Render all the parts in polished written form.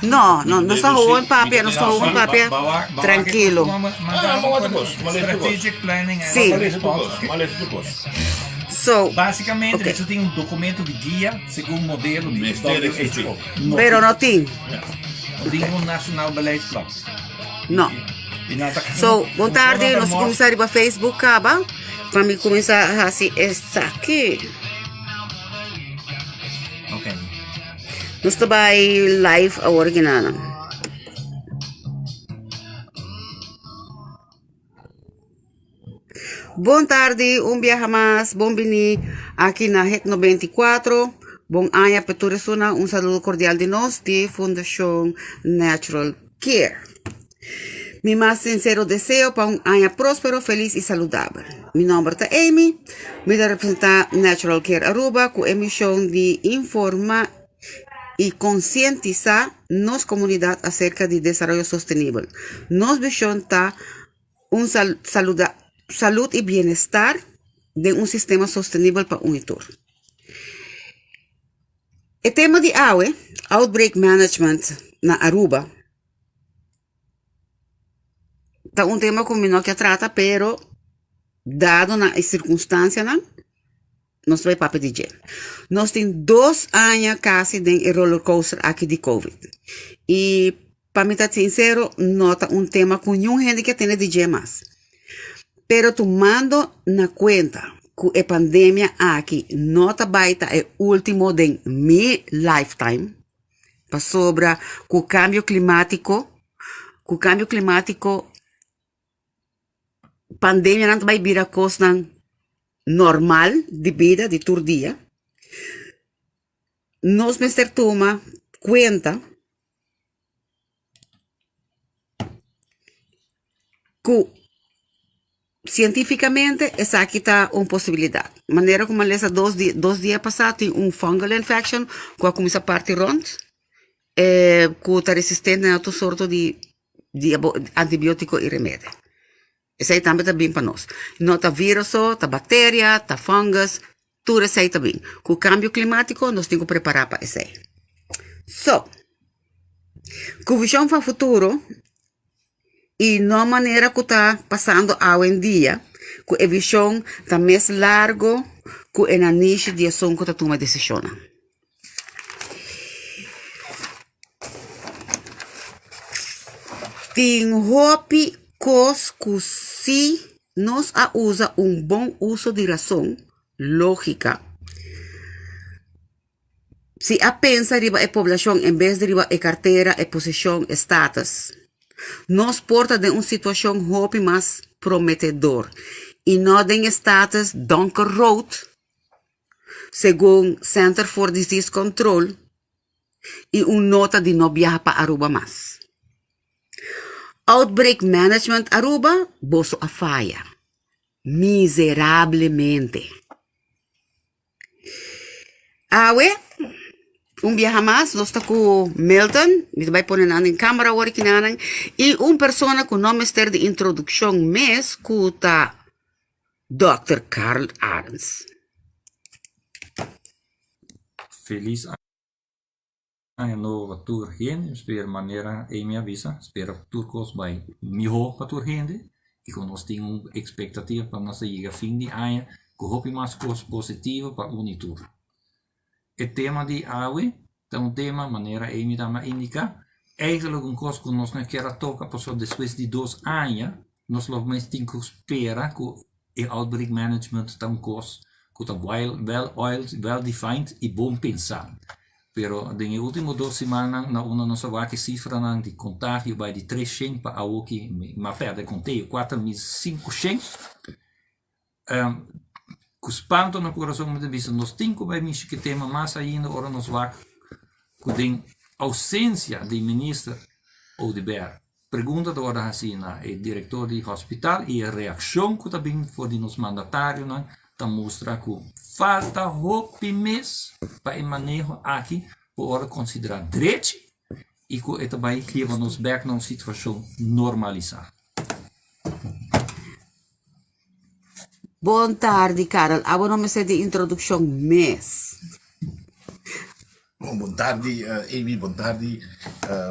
No, no, nos ta hoon papia, nos ta hoon papia trankilo. Strategic planning and Sí. response. So, Básicamente, Ok. eso tin un documento di guia segun modelo di Mester existi. WHO. No pero no tin. No tin un nacional beleidsplan. No. Y nan ta- So, bon tardi, nan ta nos mos- kuminsá riba Facebook kaba, pa mi kuminsá hasi esaki. Ok. Nos ta bai live awor ginanan. Bon tardi, un biaha mas, bon bini aki na Hit 94. Bon aña pa tur esunnan, un saludo cordial di nos di Fundacion Natural Care. Mi mas sincero deseo pa un aña prospero, feliz y saludabel. Mi nomber ta Amy, mi ta representa Natural Care Aruba cu e mision di informa y concientisa nos comunidad acerca di desaroyo sostenibel. Nos vision ta un saluda salud y bienestar den un sistema sostenibel pa un y tur. E tema di awe, Outbreak Management na Aruba. Ta un tema ku mi no ke trata pero dado na e sirkunstansianan nos ta bai papia di dje. Nos tin dos aña kasi den e rollercoaster aki di covid i pa mi ta sinsero no ta un tema ku niun hende ke tene di dje mas. Pero tumando na kuenta ku e pandemia aki no ta bai ta e ultimo den mi lifetime. Pasobra ku kambio klimátiko, ku kambio klimátiko pandemianan ta bai bira kosnan normal di bida di tur dia. Nos mester tuma kuenta ku Sientificamente esaki ta un posibilidad. Manera cu mi a lesa dos dia dos dia pasa tin un fungal infection cu a cuminsa parti rond cu ta resistente na tur sorto di di antibiotico y remedi. Esey tambe ta bin pa nos. No ta virus so, ta bacteria, ta fungus, tur esey ta bin. Cu cambio climatico nos tin cu prepara pa esey. So, cu vision pa futuro. I no manera ku ta pasando awendia ku e vishon ta mes largo ku e nanishi di esun ku ta tuma desishonnan. Tin hopi kos ku si nos a usa un bon uso di rason, lógika. Si a pensa riba e poblashon en bes di riba e kartera, e posishon, e status, nos por ta den un situashon hopi mas prometedor i no den e status donker rood, segun Center for Disease Control i un nota di no biaha pa Aruba mas. Outbreak Management Aruba, boso a faya miserablemente. Awe, un biaha mas nos ta ku Milton, mi ta bai pone nan den kamera awor aki nan, i un persona ku no mester di introdukshon mes ku ta dòkter Carl Arends. Felis Aña nobo pa tur hende, mi spera manera Amy a bisa, spera tur kos bai mihó pa tur hende i ku nos tin un ekspektativa pa nos a yega fin di aña ku hopi mas kos positivo pa uni tur. E tema di awe ta un tema manera Amy tambe a indiká, eigentlik un kos ku nos no kier a toka pasobra despues di dos aña Nos lo mes tin ku spera ku e outbreak management ta un kos ku ta well oiled, well defined i bon pensá. Pero den e último dos simannan na unda nos a wak e sifranan di kontagio bai di 300 pa awoki, mi a pèrdè konteo, 4500. Ku spanto na kurason mi ta bisa nos tin ku bai mishi ku e tema mas ainda ora nos wak ku den ousensia di minister Oduber. Pregunta ta wòrdu hasi na e direktor di hospital i e reakshon ku ta bin for di nos mandatarionan ta mustra ku falta hopi mes pa e maneho aki por wòrdu konsiderá drechi i ku e ta bai hiba nos bèk na un situashon normalisá. Bon tardi Karel, abo no mester di introdukshon mes. Bon, bon tardi Amy, bon tardi,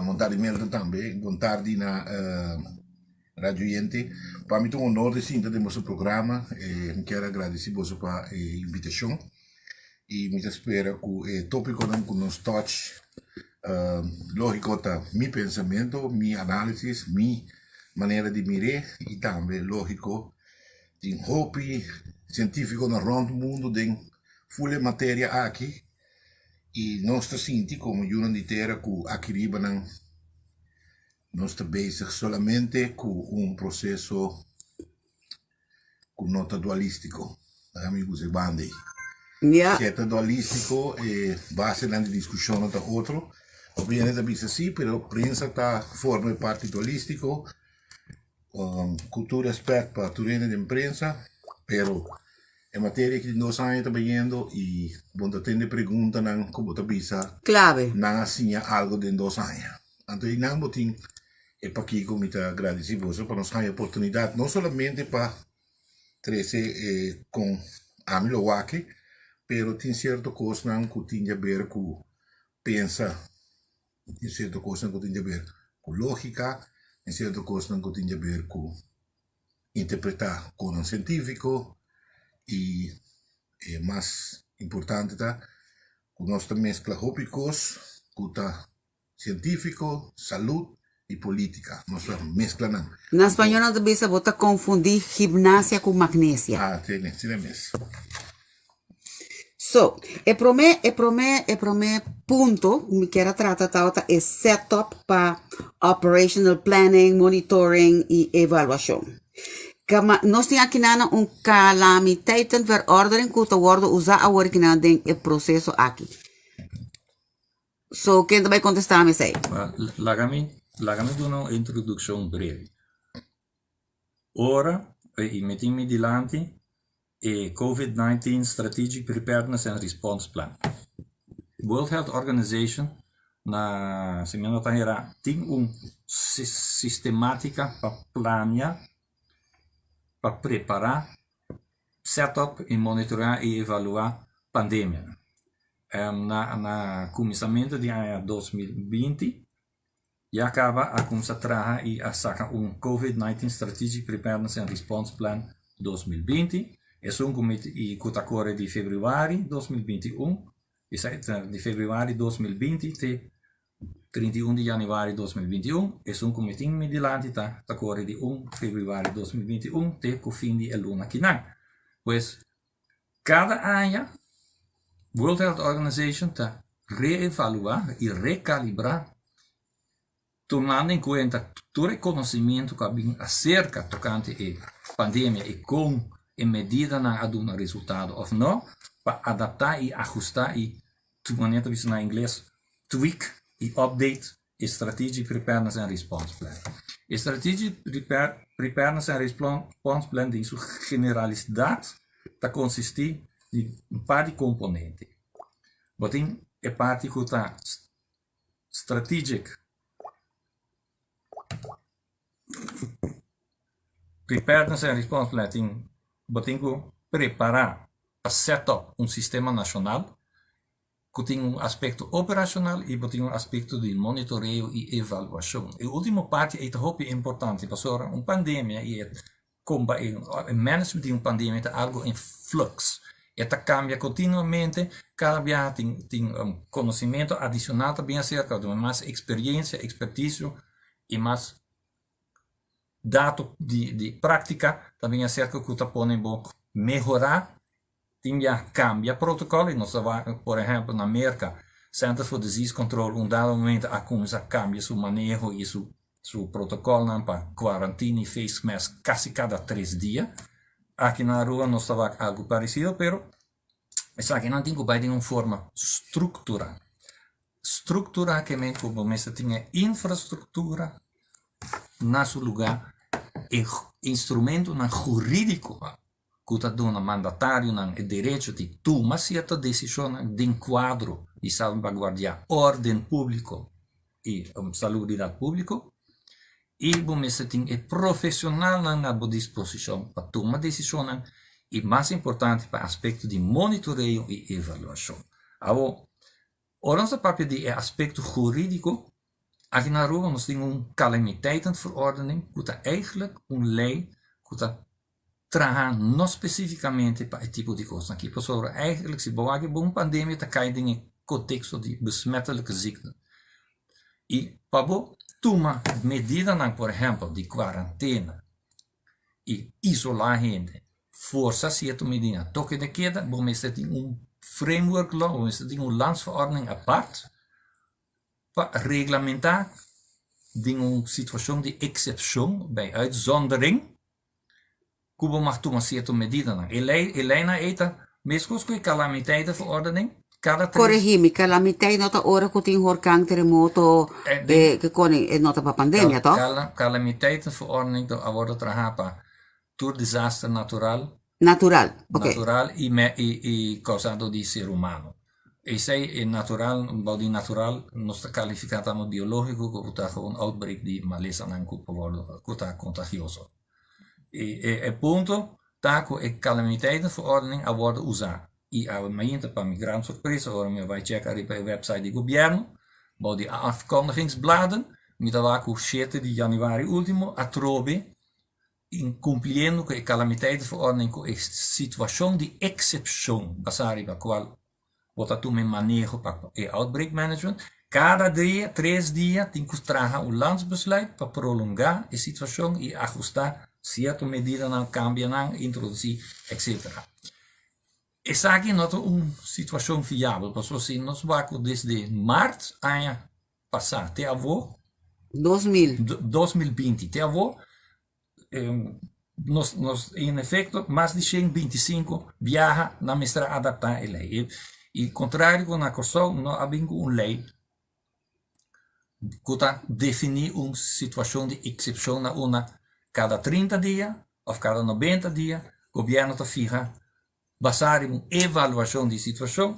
bon tardi Milton tambe, bon tardi na radio oyente. Pa mi ta un honor di sinta den boso programa. Mi kier a gradeci boso pa e invitacion y mi ta spera cu e topiconan cu nos touch, logico ta mi pensamento, mi analisis, mi manera di mir'é y tambe logico tin hopi cientificonan rond mundo den ful e materia aki y nos ta sinti como yunan di tera cu aki riba nan nos ta bezig solamente cu un proceso cu no ta dualistico. Laga mi usa e banda ey. Si e ta dualistico e basenan di discusion no ta otro. Hopi hende ta bisa si pero prensa ta forma e parti dualistico. Ku tur respet pa tur hende den prensa, pero e materia aki di nos aña ta bayendo i bo ta tende preguntanan ku bo ta bisa Clave. nan a siña algo den dos aña. Anto einan bo tin e pakiko mi ta gradisi boso pa nos haña oportunidat no solamente pa trese e kon ami lo wak, pero tin sierto kosnan ku tin di aber ku pensa. Tin sierto kosnan ku tin di aber ku lógika, tin sierto kosnan ku tin di aber ku interpretá konan sientífiko i e mas importante ta ku nos ta meskla hopi kos ku ta sientífiko, salud i polítika. Nos ta meskla nan. Na spañol nan ta bisa bo ta konfundí gimnasia ku magnesia. Ah, tene, asina mes. So, e promé, e promé, e promé punto ku mi kier a trata tabata e setup pa operational planning, monitoring i evaluashon. Kama, nos tin akinan un calamiteitenverordening ku ta wòrdu usá awor akinan den e proseso aki. So, ken ta bai kontestá mi esei? Laga mi, laga mi duna un introdukshon breve. Ora i mi tin mi dilanti e Covid 19 Strategic Preparedness and Response Plan. World Health Organization na, si mi no ta hera, tin un sistematica pa plania, pa prepara, set up y monitorea y evalua pandemianan. Na na cuminsamentu di aña 2020 Ya caba a cuminsa traha y a saca un Covid 19 Strategic Preparedness and Response Plan 2020, esun cu mi y cu ta core di februari 2021, esaki ta di februari 2020 te 31 di januari 2021, esun cu mi tin mi dilanti ta ta core di 1 februari 2021 te cu fin di e luna kinan. Pues cada aña World Health Organization ta reevaluá i rekalibra tumando en kuenta tur e konosementu ku a bin aserka tokante e pandemia i kon e medidanan a duna resultado òf no, pa adaptá i ahustá i, manera ta bisa na ingles, tweak i update e Strategic Preparedness and Response Plan. E Strategic Preparedness and Response Plan den su generalidat ta konsistí di un par di komponente. Bo tin e parti ku ta Strategic Preparedness and Response Plan tin bo tin ku prepará pa set up un sistema nashonal ku tin un aspekto operashonal i bo tin un aspekto di monitoreo i evaluashon. E ultimo parti ei ta hopi importante pasobra un pandemia i e komba e management di un pandemia ta algu in flux. E ta kambia kontinuamente, kada biaha tin tin konosementu adishonal ta bin aserka, mas eksperiensia, ekspertisio i mas dato di di práktika ta bin aserka ku ta pone bo mehorá. Tin ya cambia protocol y nos ta wak por ehempel na Merca Center for Disease Control un dado momento a cuminsa cambia su maneho y su su protocolnan pa cuarantena y face mask casi cada tres dia. Aki na Aruba nos ta wak algo parecido pero esakinan tin cu bay den un forma structura. Structura ke men cu bo mester tin e infrastructura na su lugar e instrumentonan huridico ku ta duna mandatarionan e derecho di tuma sierto desishonnan den kuadro di salbaguardiá órden públiko i salubridat públiko, i bo mester tin e profeshonalnan na bo disposishon pa tuma desishonnan i mas importante pa aspekto di monitoreo i evaluashon. Awor. Ora nos ta papia di e aspekto hurídiko, aki na Aruba nos tin un calamiteitenverordening ku ta eigentlik un lei ku ta traha no spesífikamente pa e tipo di kosnan aki. Pasobra eigentlik si bo wak bo un pandemia ta kai den e konteksto di besmettelijke ziekten. I pa bo tuma medidanan por ehèmpel di kuarantena i isolá hende, forsa sierto medida, toke de keda, bo mester tin un framework law, bo mester tin un landsverordening apart pa reglamentá den un situashon di eksepshon, bij uitzondering, ku bo mag tuma sierto medidanan. E lei, e leinan ei ta meskos ku e kalamiteitenverordening, kada tres. Koregí mi, kalamiteit no ta ora ku tin horkan, teremoto, Den. ke koni, e no ta pa pandemia, tòg? Kalamiteitenverordening ta a wòrdu traha pa tur desaster natural. Natural, ok. Natural i me i i kousá dor di ser humano. Esei e natural, bou di natural nos ta kalifiká tambe biológiko ku ta un outbreak di malesanan ku por wòrdu ku ta kontagioso. E e e punto ta ku e kalamiteitenverordening a wòrdu usá i awe mainta pa mi gran sorpresa ora mi a bai chèk ariba e wèpsait di gobièrnu bou di afkondigingsbladen mi ta wak ku shete di yanüari último atrobe Incumpliendo cu e calamiteitenverordening cu e situacion di excepcion basa riba cual bo ta tuma e maneho pa e outbreak management, cada dia, tres dia, tin cu traha un landsbesluit pa prolonga e situacion y ahusta cierto medidanan, cambia nan, introduci, etc. Esaki no ta un situacion fiabel pasobra si nos wak cu desde maart aña pasá te awor. 2000. 2020 te awor nos nos en efecto mas di 125 biaha nan mester a adaptá e lei. I kontrario ku na Kòrsou no a bin ku un lei ku ta definí un situashon di eksepshon na unda kada 30 dia òf kada 90 dia gobièrnu ta fiha Basá riba un evaluashon di situashon,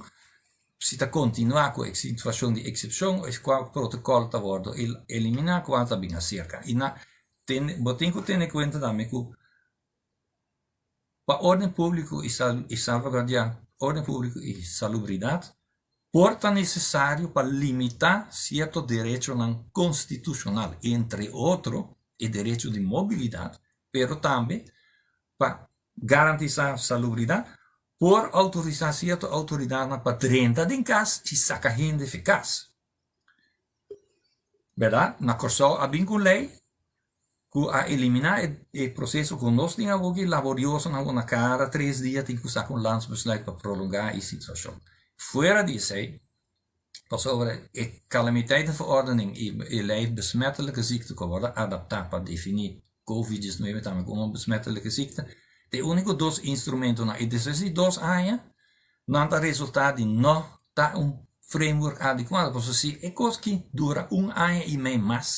si ta kontinuá ku e situashon di eksepshon òf kua protokòl ta wòrdu eliminá, kua ta bin aserka. I na tene bo tin ku tene kuenta tambe ku pa órden públiko i i salvaguardiá órden públiko i salubridat por ta nesesario pa limitá sierto derechonan konstitushonal, entre otro e derecho di mobilidat, pero tambe pa Garantisá salubridat, por outorisá sierto outoridatnan pa drenta den kas i saka hende fi kas. Bèrdat? Na Kòrsou a bin ku un lei ku a eliminá e proseso ku nos tin awoki laborioso nan na kada tres dia tin ku saka un landsbesluit pa prolongá e situashon. Fuera di esei, pasobra e calamiteitenverordening i e lei besmettelijke ziekte ku a wòrdu adaptá pa definí Covid 19 tambe komo un besmettelijke ziekte, ta e úniko dos instrumentonan i despues di dos aña nan ta resultá di no ta un framework adekuado pasobra si e kos ki dura un aña i mei mas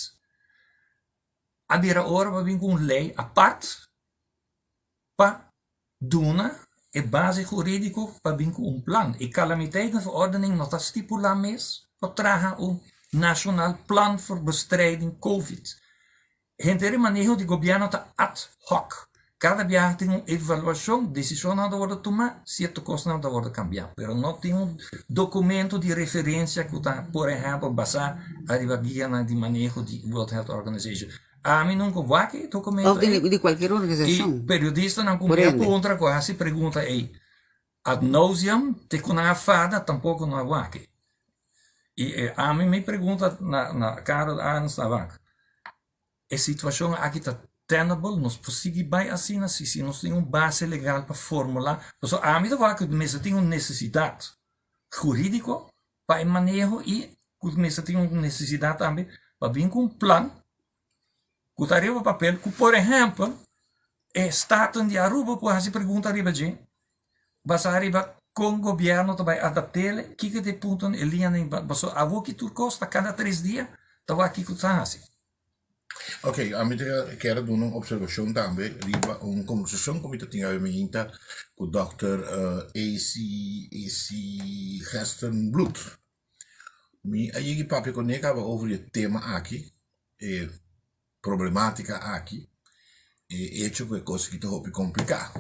a bira ora pa bin ku un lei apart pa duna e base hurídiko pa bin ku un plan. E Calamiteitenverordening no ta stipulá mes pa traha un Nationaal Plan voor Bestrijding Covid. Henter e maneho di gobièrnu ta ad hoc. Kada biaha tin un evaluashon, desishonnan ta wòrdu tumá, sierto kosnan ta wòrdu kambiá. Pero no tin un dokumento di referensia ku ta, por ehèmpel, basá ariba guianan di maneho di World Health Organization. Ami nunca wak e documento Of di, ei. di cualkier I organisacion. periodistanan ku Por mi a ende. puntra ku a hasi pregunta ei ad nauseam te ku nan a fada tampoco no a wak e. I e ami mi pregunta na na Karel Arends na wak e situacion aki ta tenable nos por sigui bai asina si si nos tin un base legal pa formula pasobra ami ta wak ku mester tin un necesidad huridico pa e maneho i ku mester tin un nesesidat tambe pa bin ku un plan ku ta riba papel ku por ehèmpel e Staten di Aruba por hasi pregunta riba dje basá riba kon gobièrnu ta bai adapt'el kiko ta e puntonan e liñanan pasobra awoki tur kos ta kada tres dia ta wak kiko ta hasi. Ok, ami ta kier a duna un observacion tambe riba un conversacion cu mi ta tin awe mainta cu Dòkter AC AC Gerstenbluth. Mi a yega y papia cune caba over di e tema aki, e problematica aki, e hecho cu e cos aki ta hopi complica.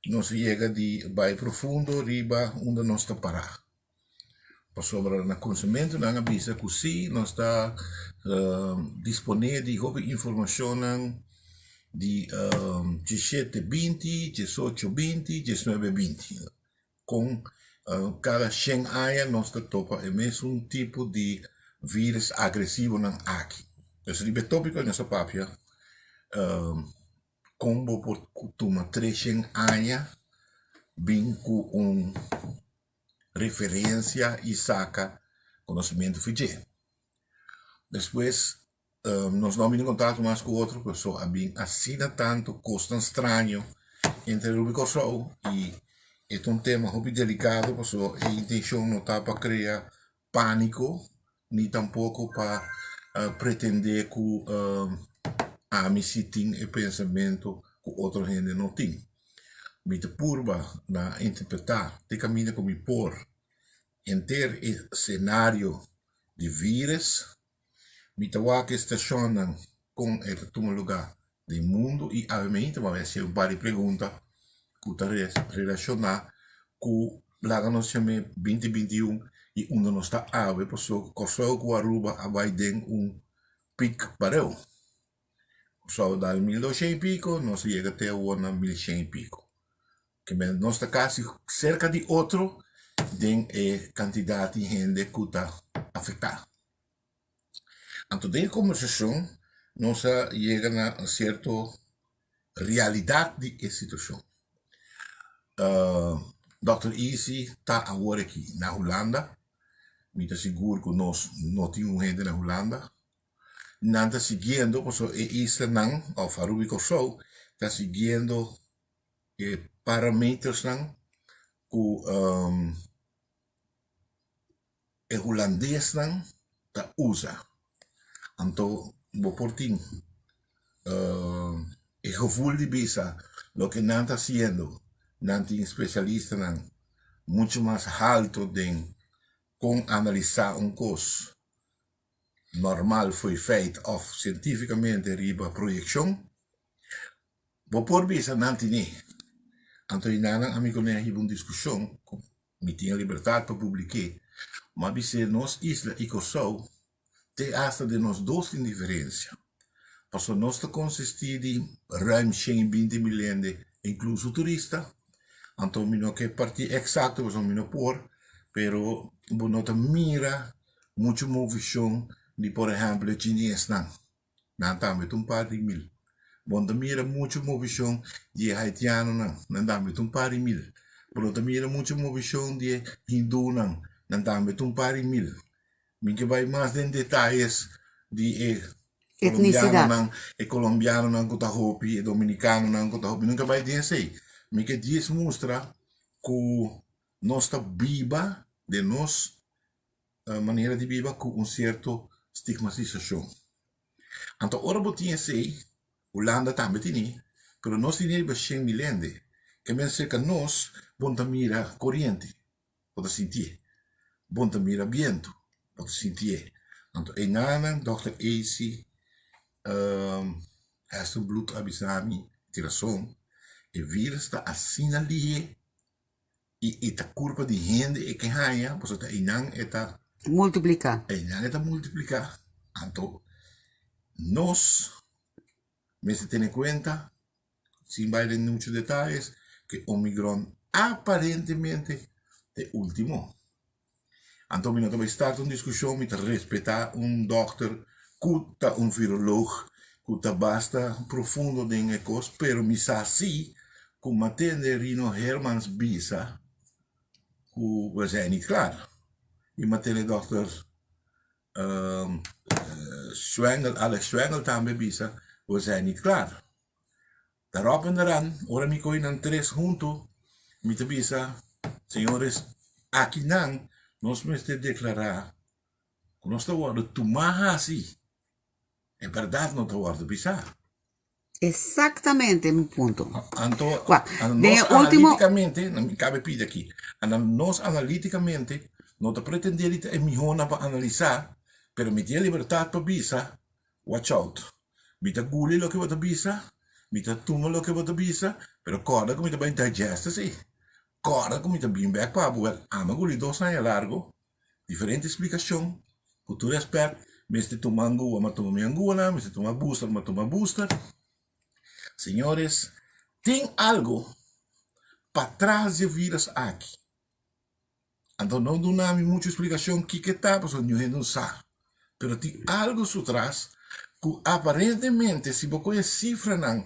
Nos a yega di bay profundo riba unda nos ta para. Pasobra na kuminsamentu nan a bisa ku si nos ta disponé di hopi informashonnan di diesshete binti, diesocho binti, diesnuebe binti. Kon kada shen aña nos ta topa e mesun tipo di vírus agresivonan aki. Pues riba e tópiko nos a papia kon bo por tuma treshen aña bin ku un referensia i saka konosementu for dje. Despues nos no a bini kontakto mas ku otro pasobra a bin asina tantu kosnan straño entre Aruba i Kòrsou i e ta un tema hopi delikado pasobra e intenshon no ta pa krea pániko ni tampoko pa pretendé ku ami si tin e pensamentu ku otro hende no tin. Mi ta purba na interpretá te kaminda ku mi por henter e senario di vírus. Mi ta wak e stashonnan kon e ta tuma lugá den mundu i awe mi ta bai hasi un par di pregunta ku ta relashoná ku laga nos yam'é binti 21 i unda nos ta awe pasobra Kòrsou ku Aruba a bai den un pik pareu. Kòrsou a dal 1200 i piko, nos a yega te awor na 1100 i piko. Kimen nos ta kasi serka di otro den e kantidat di hende ku ta afektá. Anto den e kombersashon nos a yega na un sierto realidat di e situashon. Dòkter Easy ta awor aki na Hulanda, mi ta sigur ku nos no tin un hende na Hulanda. Nan ta siguiendo pasobra e islanan òf Aruba i Kòrsou ta siguiendo e parametersnan ku e hulandesnan ta usa. Anto bo por tin e gevoel di bisa loke nan ta hasiendo, nan tin spesialistanan muchu mas halto den kon analisá un kos normal fo'i feit òf sientífikamente riba proyekshon. Bo por bisa nan tine. Anto i nan ami ku nan a hiba un diskushon ku mi tin e libertat pa publik'é. Mi a bis'é nos isla i Kòrsou te asta den nos dos tin diferensia. Pasobra nos ta konsistí di ruim 120 mil hende inkluso turista. Anto mi no ke partí eksakto pasobra mi no por, pero bo no ta mira muchu movishon di por ehèmpel e chinesnan. Nan tambe ta un par di mil. Bo no ta mira muchu movishon di e haitianonan, nan tambe ta un par di mil. Bo no ta mira muchu movishon di e hindunan, nan tambe ta un par di mil. Mi ke bai mas den detayes di e Etnisidad. colombianonan, e colombianonan ku ta hopi, e dominicanonan ku ta hopi. Mi no ke bai den esei. Mi ke djis mustra ku nos ta biba den nos manera di biba ku un sierto stigmatisashon. Anto ora bo tin esei, Hulanda tambe tini, pero nos tini riba shen mil hende. Ke men serka nos bo no ta mira koriente, bo ta sintié. Bo no ta mira bientu, bo ta sintié. Anto einanan dòkter Eisi Hesselbloed a bisa mi, tin rason, e virus ta asina lihé I e ta kurpa di hende e ke haña, pasobra ta einan e ta. Multipliká. Einan e ta multipliká. Anto nos mester tene kuenta, sin bai den muchu detayes, ku Omicron aparentemente ta e último. Anto mi no ta bai start un diskushon, mi ta respetá un dòkter ku ta un viroloog, ku ta basta profundo den e kos, pero mi sa si ku mi a tende Rino Hermans bisa ku we zijn niet klaar. I mi a tende dòkter Schwengel, Alex Schwengel tambe bisa we zijn niet klaar. Daarop en daaraan, ora mi koe nan tres hunto, mi ta bisa, Señores, akinan nos mester deklará ku nos ta wòrdu tumá hasi, e bèrdat no ta wòrdu bisá. Exactamente mi punto. Anto, Wak, anto den nos e ultimo analitikamente, na mi kabe pidi aki, anto nos analitikamente no ta pretendé di ta e mihónan pa analisá, pero mi tin e libertat pa bisa Watch out. Mi ta guli loke bo ta bisa, mi ta tuma loke bo ta bisa, pero kòrda ku mi ta bai digest esei. Kòrda ku mi ta bin bèk pa bo. Wèl, ami a guli dos aña largo. Diferente splikashon, ku tur rèspèt, mester tuma angua, m'a tuma mi anguanan, mester tuma booster, m'a tuma booster. Señores, tin algu patras di e virus aki. Anto no duna mi muchu splikashon kiko ta, pasobra niun hende no sa. Pero tin algu su tras ku aparentemente si bo kohe sifranan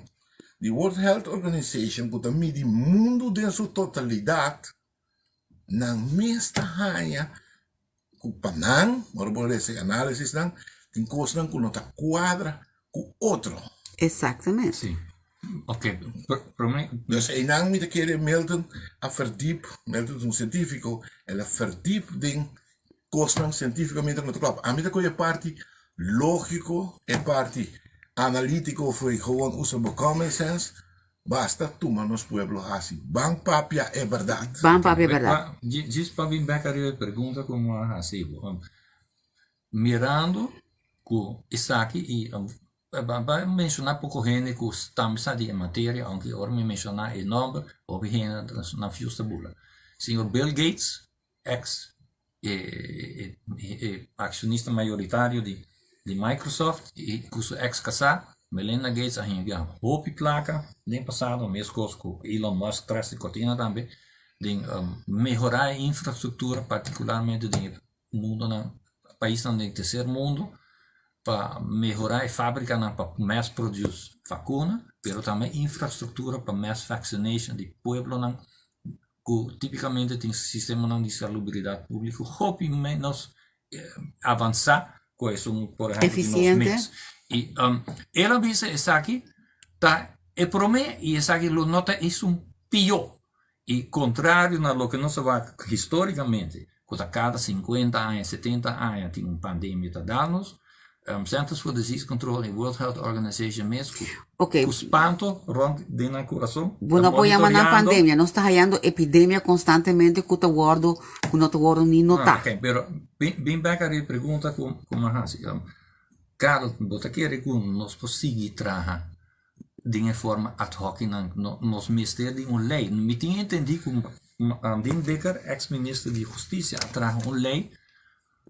di World Health Organization ku ta midi mundu den su totalidat, nan mes ta haña ku pa nan, ora bo lesa e análisisnan, tin kosnan ku no ta kuadra ku otro. Exactamente. Sí. Ok, promé. Dus einan mi ta kere Milton a verdiep, Milton ta un sientífiko, el a verdiep den kosnan sientífikamente ku no ta klòp. Ami ta kohe e parti lógiko, e parti analítiko for gewoon usa bo common sense, Basta tuma nos pueblo hasi. Ban papia e berdad. Ban papia e berdad. Djis pa bin bek ariba e pregunta ku mi a hasi bo. Mirando ku esaki i bai menshoná poko hende ku tambe sa di e materia, ounke ora mi menshoná e nòmber hopi hende nan fius ta bula. Señor Bill Gates ex e accionista mayoritario di Microsoft y cu su ex casá Melinda Gates a hinga hopi placa den pasado mescos cu Elon Musk tras di cortina tambe den mehora e infrastructura particularmente den e mundonan paisnan den tercer mundo pa mehora e fabricanan pa mass produce vacuna pero tambe infrastructura pa mass vaccination di pueblonan ku tipikamente tin sistemanan di salubridat públiko hopi ménos avansá ku esun por ehèmpel di nos mes. I el a bisa esaki ta e promé i esaki lo no ta esun pió. I kontrario na loke nos a wak histórikamente ku ta kada sinkuenta aña, setenta aña tin un pandemia ta dal nos, Centers for Disease Control i World Health Organization mes ku Ok. ku spanto rond den nan kurason Bo ta no por yama nan monitoreando. pandemia, nos ta hayando epidemia konstantemente ku ta wòrdu, ku no ta wòrdu ni Ah, notá. ok, pero bin bin bek ariba e pregunta ku ku mi a hasi. Carlos, bo ta kere ku nos por sigui traha den e forma ad hoc nan? No nos mester di un lei. Mi tin entendí ku Andin Bikker, ex minister di hustisia, a traha un lei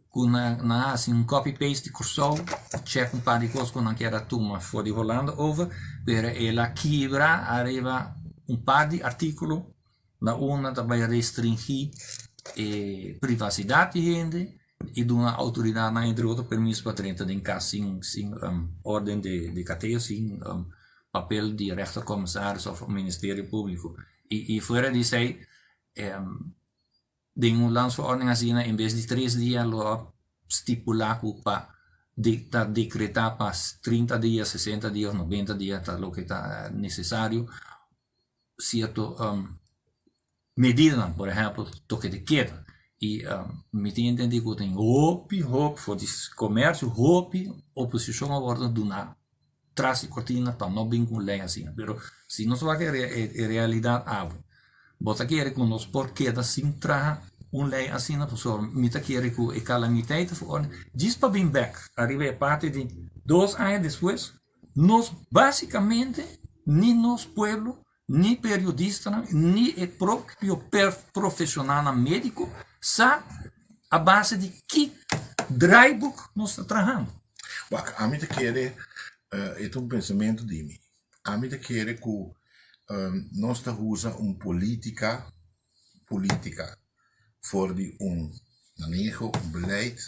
ku nan a hasi un copy paste di Kòrsou, check un par di kos ku nan kier a tuma for di Holanda over, pero el a kibra ariba un par di artíkulo na unda ta bai restringí e privasidat di hende i duna outoridatnan entre otro permiso pa drenta den kas sin sin órden di kateo, sin papel di rechterkommissaris òf ministerio públiko. I fuera di esei Den un landsverordening asina en bes di tres dia lo a stipulá ku pa ta dekretá pa 30 dia, 60 dia òf 90 dia ta loke ta nesesario sierto medidanan, por ehèmpel toke de keda. I mi tin entendí ku tin hopi hopi for di komersio hopi oposishon a wòrdu duná tras di kortina pa no bin ku un lei asina. Pero si nos wak e realidat awe, bo ta kere ku nos por keda sin traha un lei asina? Pasobra mi ta kere ku e kalamiteitenverordening djis pa bin bek ariba e parti di dos aña despues, nos basikamente ni nos pueblo, ni periodistanan, ni e propio profesionalnan médiko sa a base di ki draaiboek nos ta trahando. Wak, ami ta kere, e ta un pensamentu di mi, ami ta kere ku nos ta usa un politica, politica for di un maneho, un beleid,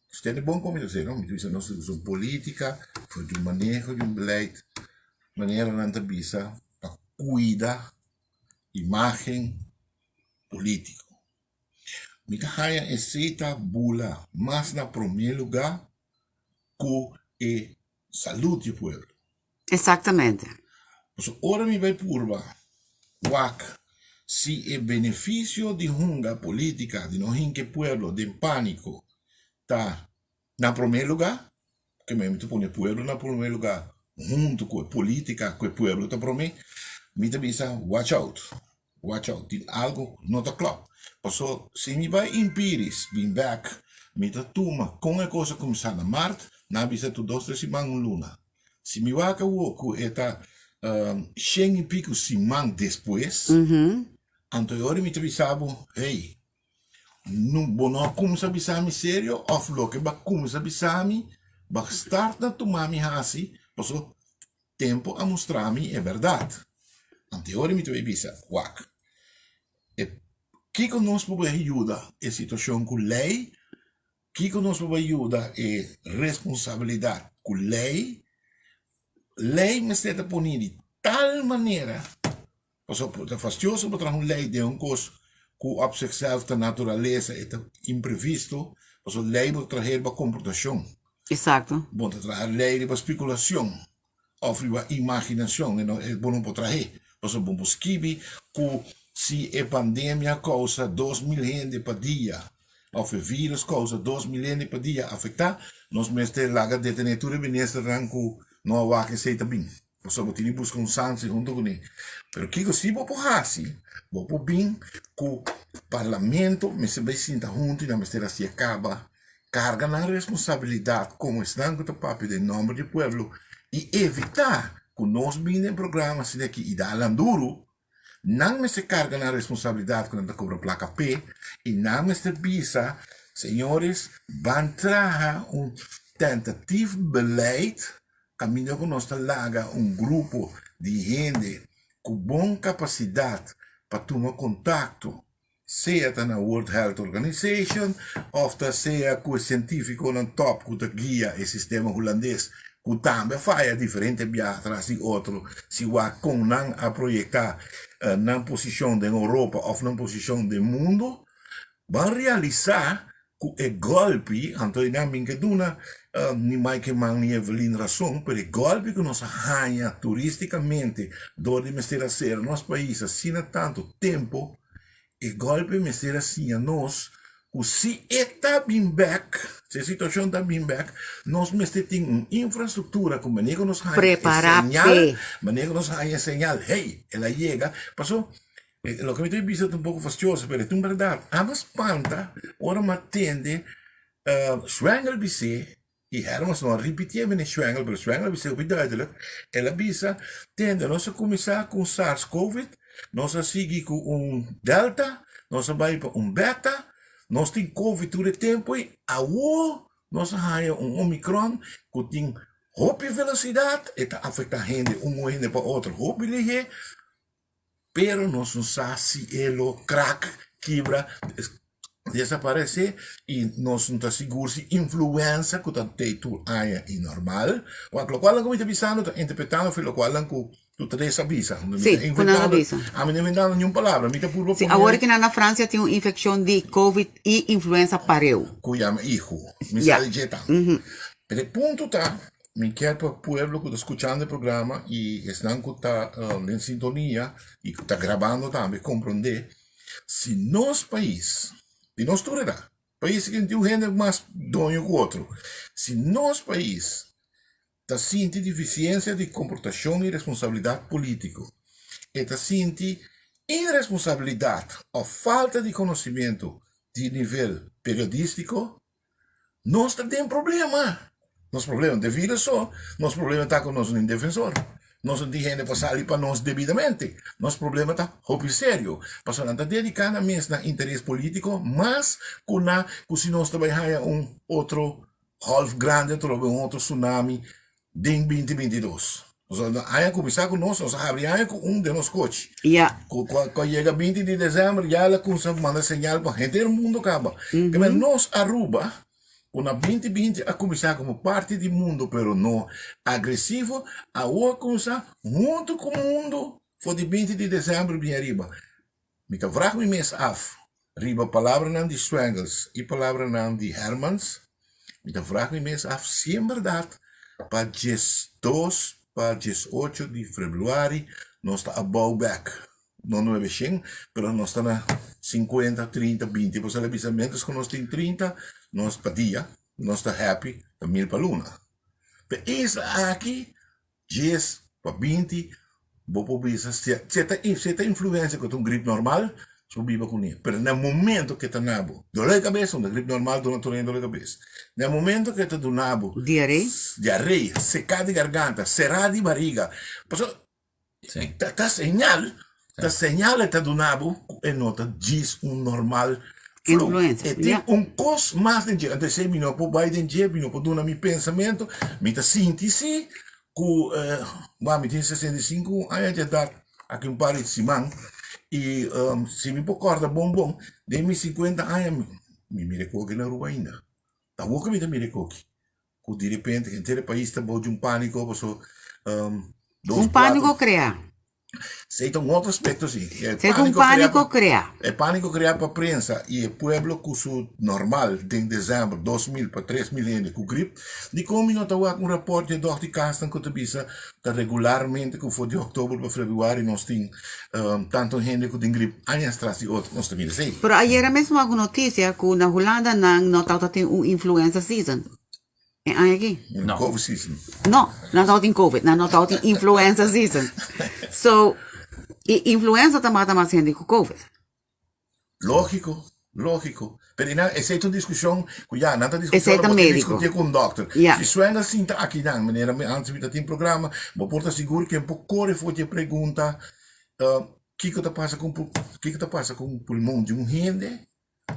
Usted ta bon komo mi ta bisa, no? Mi ta bisa nos ta usa un politica for di un maneho, di un beleid, manera nan ta bisa pa kuida imágen polítiko. Mi ta haña esei ta bula mas na promé lugá ku e salud di e pueblo. Exactamente. Pasobra ora mi bai purba wak si e benefisio di hunga polítika di no hinka e pueblo den pániko ta Na promé lugá, ke mi ta pone e pueblo na promé lugá huntu ku e polítika ku e pueblo ta promé, mi ta bisa watch out, watch out, tin algu no ta klòp. Paso si mi bai impiris bin bèk, mi ta tuma kon e kos a kuminsá na mart, nan a bisa tur dos tres siman un luna. Si mi wak awor ku e ta shen i piku siman despues, anto e ora mi ta bisa bo, hey. No, bo no a kumsa bisa mi serio of loke bo a kumsa bisa mi, bo a start na tuma mi hasi, paso tempo a mustra mi e bèrdat. Anteori mi ta bay bisa, wak, e kiko nos por bay yuda e situashon ku lei, kiko nos por bay yuda e responsabilidat ku lei, lei mester ta poni di tal manera Pasobra ta fastioso pa traha un lei den un kos ku op zichzelf ta naturalesa e ta imprevisto, pasobra lei bo ta traha riba komportashon. Exacto. Bo ta traha lei riba spekulacion of riba imaginacion, e no e bo no por trah'é. Pasobra bo por skibi ku si e pandemia kousa 2000 hende pa dia of e virus kousa 2000 hende pa dia afektá, nos mester laga detené tur e ministernan ku no a wak esei ta bin. Pasobra bo tin di buska un sansi huntu kuné. Pero kiko si bo por hasi? Bo por bin ku parlamento mester bai sinta huntu i nan mester hasi e kaba, karga nan responsabilidat komo esnan ku ta papia den nòmber di pueblo i evitá ku nos bin den programa asina aki i da alan duru. Nan mester karga nan responsabilidat ku nan ta kobra plaka p'e i nan mester bisa, Señores, ban traha un tentatief beleid kaminda ku nos ta laga un grupo di hende ku bon kapasidat pa tuma kontakto sea ta na World Health Organization of ta sea ku e sientifikonan top ku ta guia e sistema hulandes ku tambe a faya diferente biaha tras di otro si wak kon nan a proyektá nan posishon den Europa of nan posishon den mundo ban realisá ku e gòlpi anto e nan bin ke duna ni Mike Eman ni Evelyn rason pero e gòlpi ku nos a haña turistikamente dor di mester a sera nos pais asina tantu tempu E golpe mester a siña nos ku si e ta bin bek, si e situashon ta bin bek, nos mester tin un infrastruktura ku manera ku nos haña e señal, manera ku nos haña e señal, hey, el a yega. Paso, loke mi ta bisa ta un poko fastioso, pero e ta un bèrdat. Amo spanta ora mi a tende Schwengle bis'é I Hermans no a ripitié meneer Schwengel, pero Schwengel a bisa hopi duidelijk. El a bisa, Tende, nos a kuminsá ku un SARS-CoV, nos a sigui ku un Delta, nos a bai pa un Beta, nos tin Covid tur e tempu ei, awor nos a haña un Omicron ku tin hopi velosidat, e ta afektá hende un hende pa otro hopi lihé, Pero nos no sa si e lo krak, kibra, desaparesé i nos no ta sigur si influensa ku ta tei tur aña i normal. Wak, lokualnan ku mi ta bisando ta interpretando for lokualnan ku tu tres a bisa. Mi Sí, ta ku nan a inventando, bisa. ami no inventando niun palabra, mi ta purba Sí, pone awor ki nan na Francia tin un infekshon di covid i influensa pareu. ku yama ihu. Mi Ya. sa di dje tambe. Pero e punto ta, Mi kier pa pueblo ku ta skuchando e programa i esnan ku ta den sintonia i ku ta grabando tambe komprondé si nos pais, di nos tur edat, pais ku tin un hende mas doño ku otro, si nos pais ta sinti difisiensia di komportashon i responsabilidat polítiko, e ta sinti iresponsabilidat òf falta di konosimentu di nivel periodístiko, Nos ta den problema. Nos problema no ta e virus so, nos problema ta ku nos no tin defensor. Nos no tin hende pa sali pa nos debidamente. Nos problema ta hopi serio, pasobra nan ta dediká nan mes na interes polítiko mas ku na ku si nos ta bai haña un otro golf grandi atrobe, un otro tsunami den binti 22. Pasobra aña kuminsá ku nos, nos a habri aña ku un den nos kochi. Ya. Ku ku a yega 20 di desèmber ya el a kuminsá manda señal pa henter mundu kaba. Keme nos Aruba ku na 2020 a kuminsá komo parti di mundu pero no agresivo, awor a kuminsá huntu ku mundu for di 20 di desèmber bin ariba. Mi ta vraag mi mes af riba palabranan di Swengels i palabranan di Hermans, mi ta vraag mi mes af si en bèrdat pa 12 pa 18 di februari nos ta abou bèk, no nuebe shen, pero nos ta na sinkuenta, trinta, binti, pasobra el a bisa miéntras ku nos tin 30 nos pa dia nos ta happy ta mil pa luna. Pe isla aki Djes pa 20, bo por bisa si e ta si e ta influensia ku ta un grip normal, bo por biba kuné. Pero na momento ku e ta na bo dolor di kabes, un ta grip normal duna tur hende dolor di kabes. Na momento ku e ta duna bo Diaré. diaré, seká di garganta, será di bariga, pasobra ta ta señal, ta señal e ta duna bo ku e no ta djis un normal. Flu. Influenza, E tin ja. un kos mas den dje. Anto esei mi no por bai den dje, mi no por duna mi pensamentu. Mi ta sinti si ku, wou, mi tin 65 aña di edat, aki un par di siman, i si mi por kòrda bon bon, den mi 50 aña mi mira e koki na Aruba ainda. Awor ku mi ta mira e koki, ku di repente henter e pais ta bou di un pániko paso dos Un pániko kuater kreá. Esei ta un otro aspecto si. E Esei ta un panico crea panico pa crea. e panico crea pa prensa y e pueblo cu su normal den december 2000 pa 3000 hende cu grip. Dicon mi no ta wak un rapport di e dòkter Castan cu ta bisa ta regularmente cu for di october pa februari nos tin tanto hende cu tin grip añas tras di otro. Nos ta mira esei. Pero ayera mes wak un noticia cu na Hulanda nan no tabata tin un influenza season. E aña aki? No. Covid season. No, nan tabatin Covid, nan no tabatin influenza season. So, e influenza ta mata mas hende ku Covid. Lógiko, lógiko. Pero nan, esei ta un diskushon ku ya, nan ta diskushon, Esei ta bo tin médiko. diskutí ku un dòkter. Ya. Si Swenga sinta akinan, manera mi antes mi ta tin programa, bo por ta sigur ken por kore for di e pregunta, kiko ta pasa ku un, kiko ta pasa ku un pulmon di un hende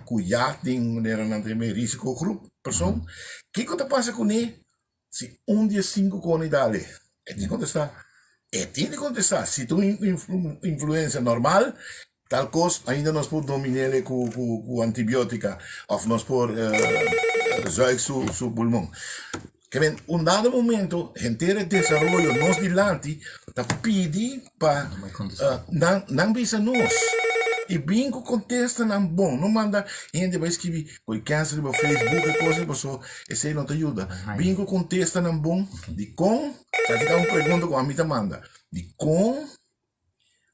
ku ya tin manera nan ta yama e risicogroep persoon, kiko ta pasa kuné si un di e sinku koni dale? E tin kontestá, e tin di kontestá, si ta un influensia normal tal kos ainda nos por domin'é ku ku antibiotika òf nos por zuig su pulmon. Ke men un dado momento henter e desaroyo nos dilanti ta pidi pa nan nan bisa nos y bin cu contestanan bon no manda hende bay scribi cu cancer riba Facebook e cosnan paso esey no ta yuda bin cu contestanan bon dicon esaki ta un pregunta cu ami ta manda dicon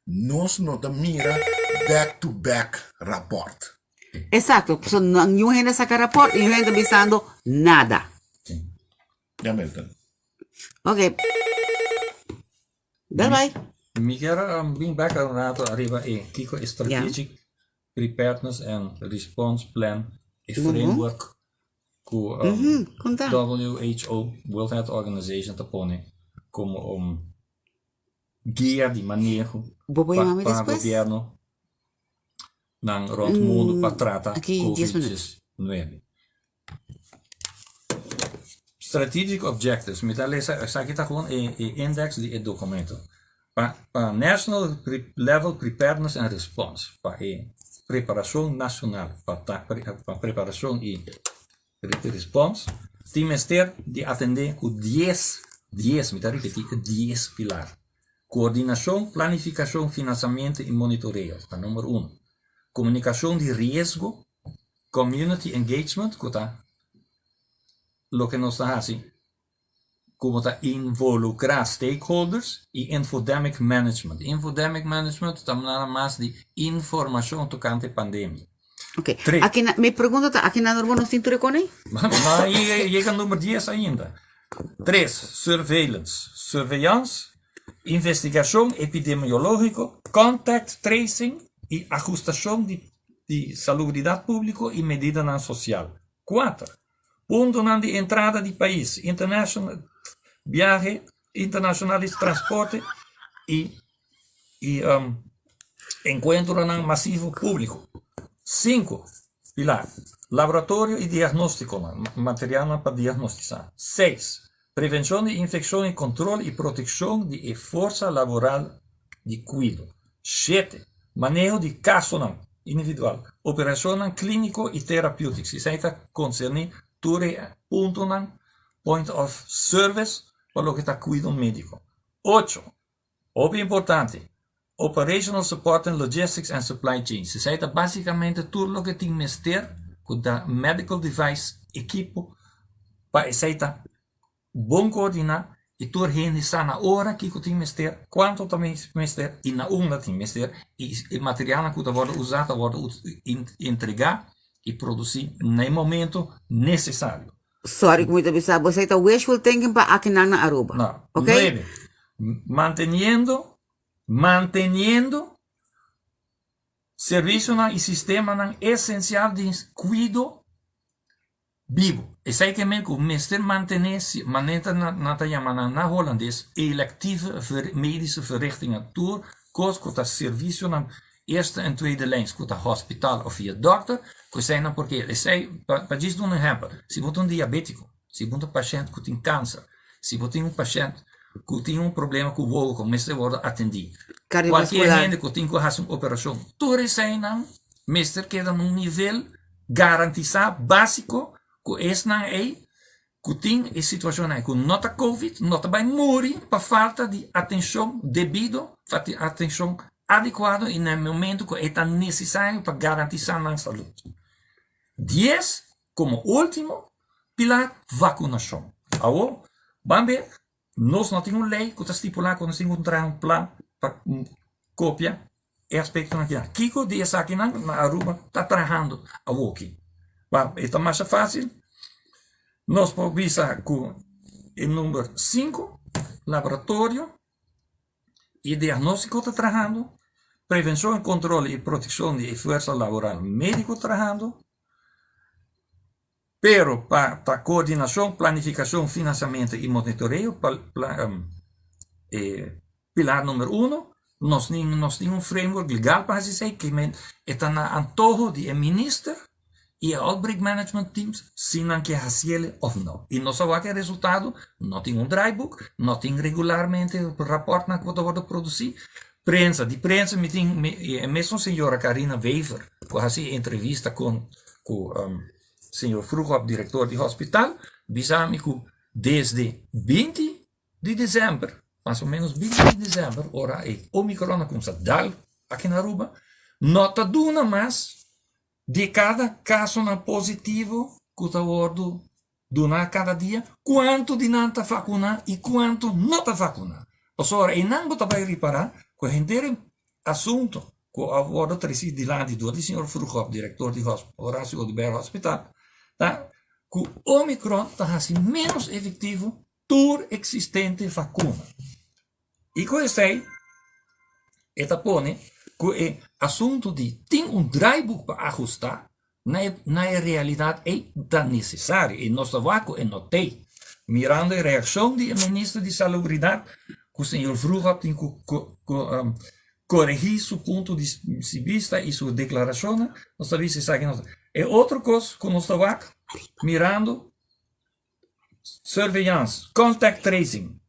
nos no ta mira back to back rapport. Exacto, so niun hende a saca rapport y niun hende ta bisando nada. Ya Milton. Ok. Bye bye. Mi kier bin bek un rato ariba e kiko e Strategic Preparedness and Response Plan, e framework ku WHO, World Health Organization, ta pone komo un guia di maneho Bo por pa yama mi pa despues? gobierno nan rond mundo pa trata Aki dies covid minuut. 19. Strategic objectives, mi ta lesa esaki ta gewoon e e index di e documento. Pa pa national pre level preparedness and response, pa e preparacion nacional pa ta pa preparacion y Respons, Tin mester di atendé ku dies, dies, mi ta ripití, dies pilar. Koordinashon, planifikashon, finansiamentu i monitoreo ta number uno. Komunikashon di riesgo, community engagement, ku ta loke nos ta hasi ku bo ta involukrá stakeholders i infodemic management. Infodemic management ta nada mas di informashon tokante pandemia. Ok, Tres. aki na, mi pregunta ta, aki na Aruba nos tin tur e kone? No a yega, yega number dies ainda. Tres, surveillance, surveillance, investigashon epidemiológiko, contact tracing i ahustashon di di salubridat públiko i medidanan sosial. Kuater, Puntonan di entrada di pais, international, biahe internacional di transporte y y um, encuentronan masivo público. Cinco, pilar, laboratorio y diagnósticonan, materialnan pa diagnostisá. Seis, prevencion di infeccion y control y proteccion di e forsa laboral di cuido. Shete, maneho di kasonan individual, operashonnan klíniko i terapéutiko. Esei ta konserní tur e puntonan, point of service, pa loke ta kuido médiko. Ocho, hopi importante, operational support and logistics and supply chains. Esei ta básikamente tur loke tin mester ku ta medical device, ekipo, pa esei ta Bon koordiná i tur hende sa na ora kiko tin mester, kuantu ta mester i na unda tin mester i e materialnan ku ta wòrdu usá ta wòrdu entregá i produsí na e momento nesesario. Sorry ku mi ta bisa bo, esei ta wishful thinking pa akinan na Aruba. No. Ok? Nuebe, manteniendo, manteniendo servisionan i sistemanan esensial di kuido Bibu. Esei ke men ku mester mantené si manera nan ta yama nan na Holandes electieve medische verrichtingen, tur kos ku ta servisionan eerste en tweede lijns ku ta hospital òf via dòkter, Ku eseinan porque esei, pa pa djis duna un ehèmpel, si bo ta un diabétiko, si bo ta un pashènt ku tin kanser, si bo tin un pashènt ku tin un problema ku wowo ku mester wòrdu atendí, kualkier hende ku tin ku hasi un operashon, tur eseinan mester keda na un nivel garantisá básiko ku esnan ei ku tin e situashonnan ei ku no ta covid no ta bai muri pa falta di atenshon debido, falta di atenshon adekuado i na e momento ku e ta nesesario pa garantisá nan salud. Dies, komo último pilar, vakunashon. Awor, ban ber, nos no tin un lei ku ta stipulá ku nos tin ku traha un plan pa kopia e aspektonan aki. Kiko di esakinan na Aruba ta trahando awoki? Ba, e ta masha fásil. Nos por bisa ku e number sinku, laboratorio i diagnóstiko ta trahando, prevenshon, kontrol i protekshon di e fuersa laboral médiko trahando, pero pa ta koordinashon, planifikashon, finansiamentu i monitoreo pa e pilar number uno, nos tin nos tin un framework legal pa hasi esei, ke men e ta na antoho di e minister i e outbreak management teams si nan ke hasiel òf no. I nos a wak e resultado, no tin un draaiboek, no tin regularmente rapòrtnan ku ta wòrdu produsí. Prensa, di prensa mi tin e mesun señora Carina Wever ku a hasi e entrevista kon ku señor Vroegop, direktor di hospital, bisa mi ku desde binti di desèmber, mas o ménos binti di desèmber, ora e omikron a kuminsá dal aki na Aruba, no ta duna mas di kada kasonan positivo ku ta wòrdu duná kada dia, kuantu di nan ta vakuná i kuantu no ta vakuná. Pasobra einan bo ta bai ripará ku henter e asuntu ku a wòrdu tresí dilanti dor di señor Vroegop, direktor di Horacio Oduber Hospital, ta ku omikron ta hasi ménos efektivo tur eksistente vakuna. I ku esei e ta pone ku e asuntu di tin un draaiboek pa ahustá na e na e realidat ei ta nesesario i nos ta wak ku e no t'ei. Mirando e reakshon di e minister di Salubridat ku señor Vroegop tin ku ku koregí su punto di bista i su deklarashonnan, nos ta bisa esaki no ta. E otro kos ku nos ta wak mirando surveillance, contact tracing.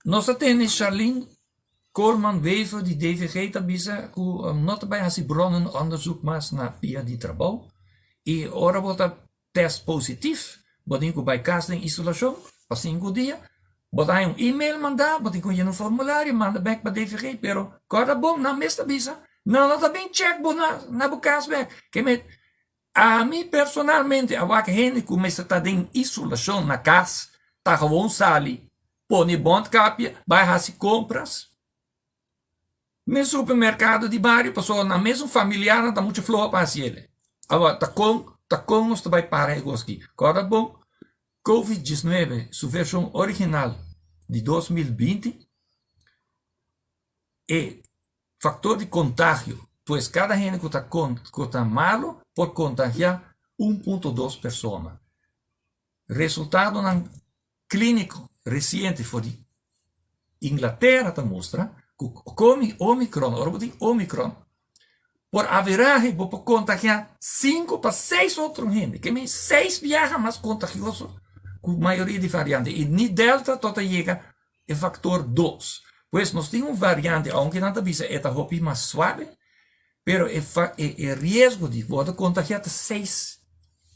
Nos a tende Charlene Koolman Wever di DVG ta bisa ku no ta bai hasi bronnenonderzoek mas na pia di trabou i ora bo ta test positif bo tin ku bai kas den isolashon pa sinku dia. Bo ta haña un email mandá, bo tin ku yena un formulario manda bèk pa DVG pero kòrda bon nan mes ta bisa nan no ta bin chèk bo na bo kas bèk. Ami personalmente a wak hende ku mester ta den isolashon na kas ta gewoon sali pone bondkapje bai hasi kompras den supermerkado di bario pasobra nan mesun familiarnan ta muchu floho pa hasi ele. Awor ta kon ta kon nos ta bai para e kos aki? Kòrda bon Covid diesnuebe su vershon original di 2020 e Factor di contagio, pues cada hende cu ta cu ta malo por contagia un punto dos persona. Resultadonan clinico reciente for di Inglatera ta mustra cu comi omicron, ora bo tin omicron, por averahe bo por contagia cinco pa seis otro hende, ke men seis biaha mas contagioso cu mayoria di variante y ni delta tot a yega E factor dos. Pues nos tin un variante, aunke nan ta bisa e ta hopi mas suave, pero e e riesgo di wordo contagia ta seis,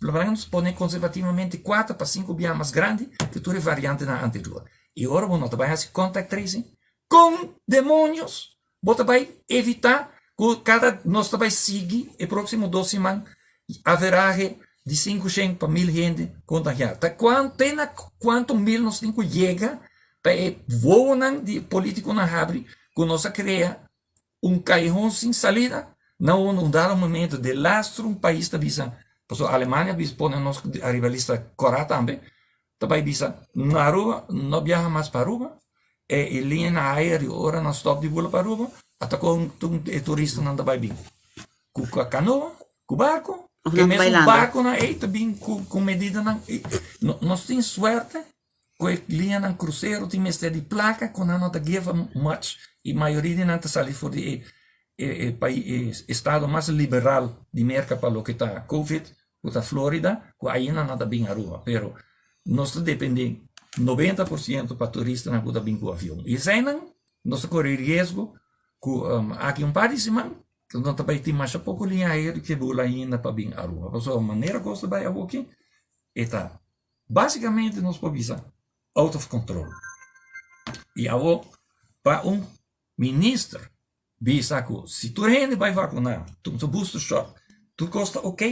laga nos pone conservativamente cuater pa cinco biaha mas grandi ke tur e variantenan anterior. Y ora bo no ta bai haci contact tracing, con demonios bo ta bai evita ku kada nos ta bai sigui e próksimo dos siman averahe di 500 pa 1000 hende kontagiá. Ta kuan te na kuantu mil nos tin ku yega pa e wowonan di polítikonan habri ku nos a krea un kayehon sin salida na un un dado momento de lastro un pais ta bisa pasobra Alemania a bisa pone nos ariba lista kòrá tambe ta bai bisa na Aruba no biaha mas pa Aruba e e liña na aire ora nan stop di bula pa Aruba ata kon e turistanan ta bai bin ku kanoa ku barko Of ke nan ta bai mesun landa. barkonan ei ta bin ku ku medidanan nos tin suerte ku e liñanan krusero tin mester di plaka ku nan no ta give much i mayoria di nan ta sali for di e. E e estado mas liberal di Merca pa loke ta Covid ku ta Florida ku ainda nan ta bin Aruba pero nos ta depende 90% pa turistanan ku ta bin ku avion i eseinan nos ta kore riesgo ku aki un par di siman no ta bai tin masha poko liña aereo ke bula ainda pa bin Aruba pasobra manera kos ta bai awoki e ta basikamente nos por bisa out of control i awo pa un Minister bisa ku si tur hende bai vakuná, tuma su booster shot, tur kos ta ok.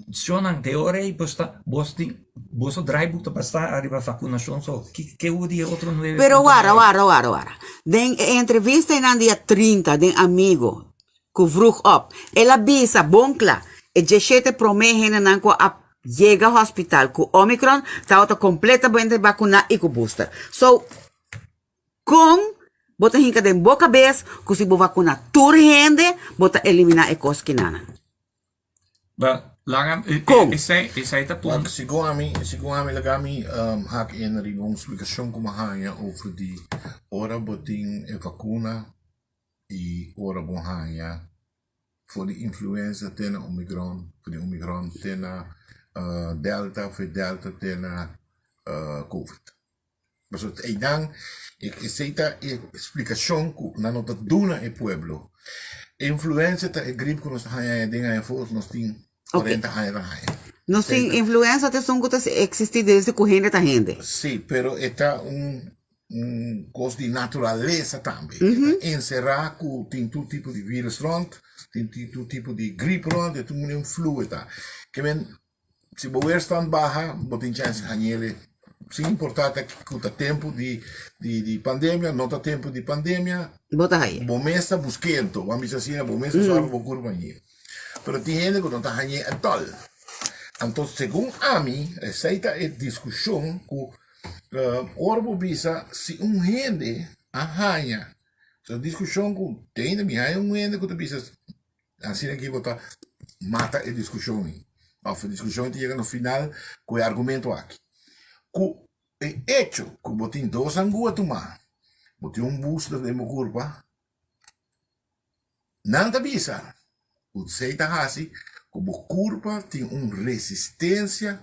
Shonnan te ora ei bos ta bos tin boso draaiboek ta bastá ariba vakunashon so ke hu di e otro nuebe Pero punto wara, nuebe? wara, wara, wara. Den e entrevista einan dia 30 den Amigo ku vroeg op, el a bisa bon kla e 17 promé hendenan ku a yega hospital ku Omicron tabata kompletamente bakuná i ku booster. So, Kon bo ta hinka den bo kabes ku si bo vakuna tur hende bo ta eliminá e kos kinanan? Wel, laga Kon? esei esei ta Wak, punto. segun ami, segun ami laga mi um, hak in riba un splikashon ku mi haña over di ora bo tin e vakuna i ora bo haña for di influenza te na omicron, for di omicron te na uh, delta, for di delta te na uh, covid. Pasobra einan esei ta e splikashon ku nan no ta duna e pueblo. E influenza ta e grip ku nos ta haña den aña for nos tin 40 aña ta haña. Nos tin influenza ta esun ku ta eksistí desde ku hende ta hende. Sí, pero e ta un un kos di naturalesa tambe. E ta enserá ku tin tur tipo di virus rònt, tin tur tipo di grip rònt, e tur un flu e ta. Ke men Si bo weerstand baha, bo tin chance di hañ'el sin importa ta cu ta tempo di di pandemia, no ta tempo di pandemia. Bo ta hañ'e. Bo mes ta busquento, bo a bisa asina, bo mes ta zorga bo curpa hañ'e. Pero tin hende cu no ta hañ'e at all. Anto segun ami, esey ta e discusion cu ora bo bisa si un hende a haña, ta un discusion cu te ainda mi haña un hende cu ta bisa Asina ki bo ta mata e diskushon ei. Òf e diskushon ta yega na final ku e argumento aki. Ku e echo ku bo tin dos angua tumá, bo tin un booster den bo kurpa, nan ta bisa ku esei ta hasi ku bo kurpa tin un resistensia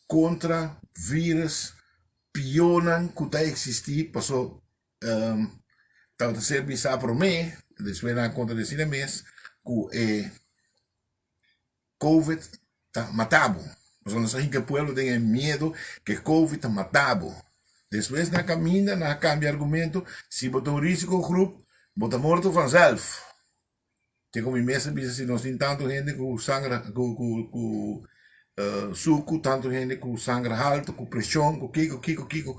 kontra vírus piónan ku ta eksistí paso Tabata ser bisá promé, despues nan a kontradesí nan mes ku e Covid ta mata bo. Pasobra nos a hinka e pueblo den e miedu ku e Covid ta mata bo. Despues na kaminda nan a kambia argumento, si bo ta un risikogroep, bo ta morto vanzelf. Te ku mi mes a bisa si nos tin tantu hende ku sanger ku ku ku suku, tantu hende ku sanger haltu, ku preshon, ku kiko kiko kiko,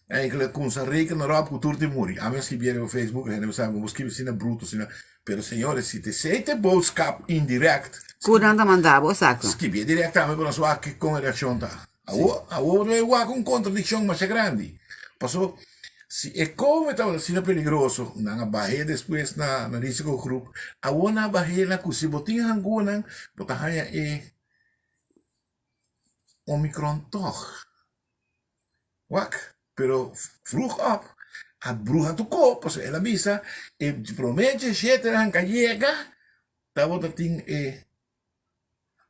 enkele kumsa reken erop ku tur tin muri. Ami a skibi riba Facebook, hende a bisa mi bo skibi asina bruto asina, pero señores si ta esei ta e boodskap indirect, Ku nan ta manda bo, esakto. Skibi direct tambe pa nos wak kon e reakshon ta. Awor awor bo wak un kontradikshon masha grandi. Paso si e covid tabata asina peligroso, nan a bah'é despues na na risikogroep, awor nan a bah'é na ku si bo tin hangunan bo ta haña e omicron tòg. Wak, pero vroeg op a bruha tokó pasobra el a bisa e promé djeshetenan ka yega tabata tin e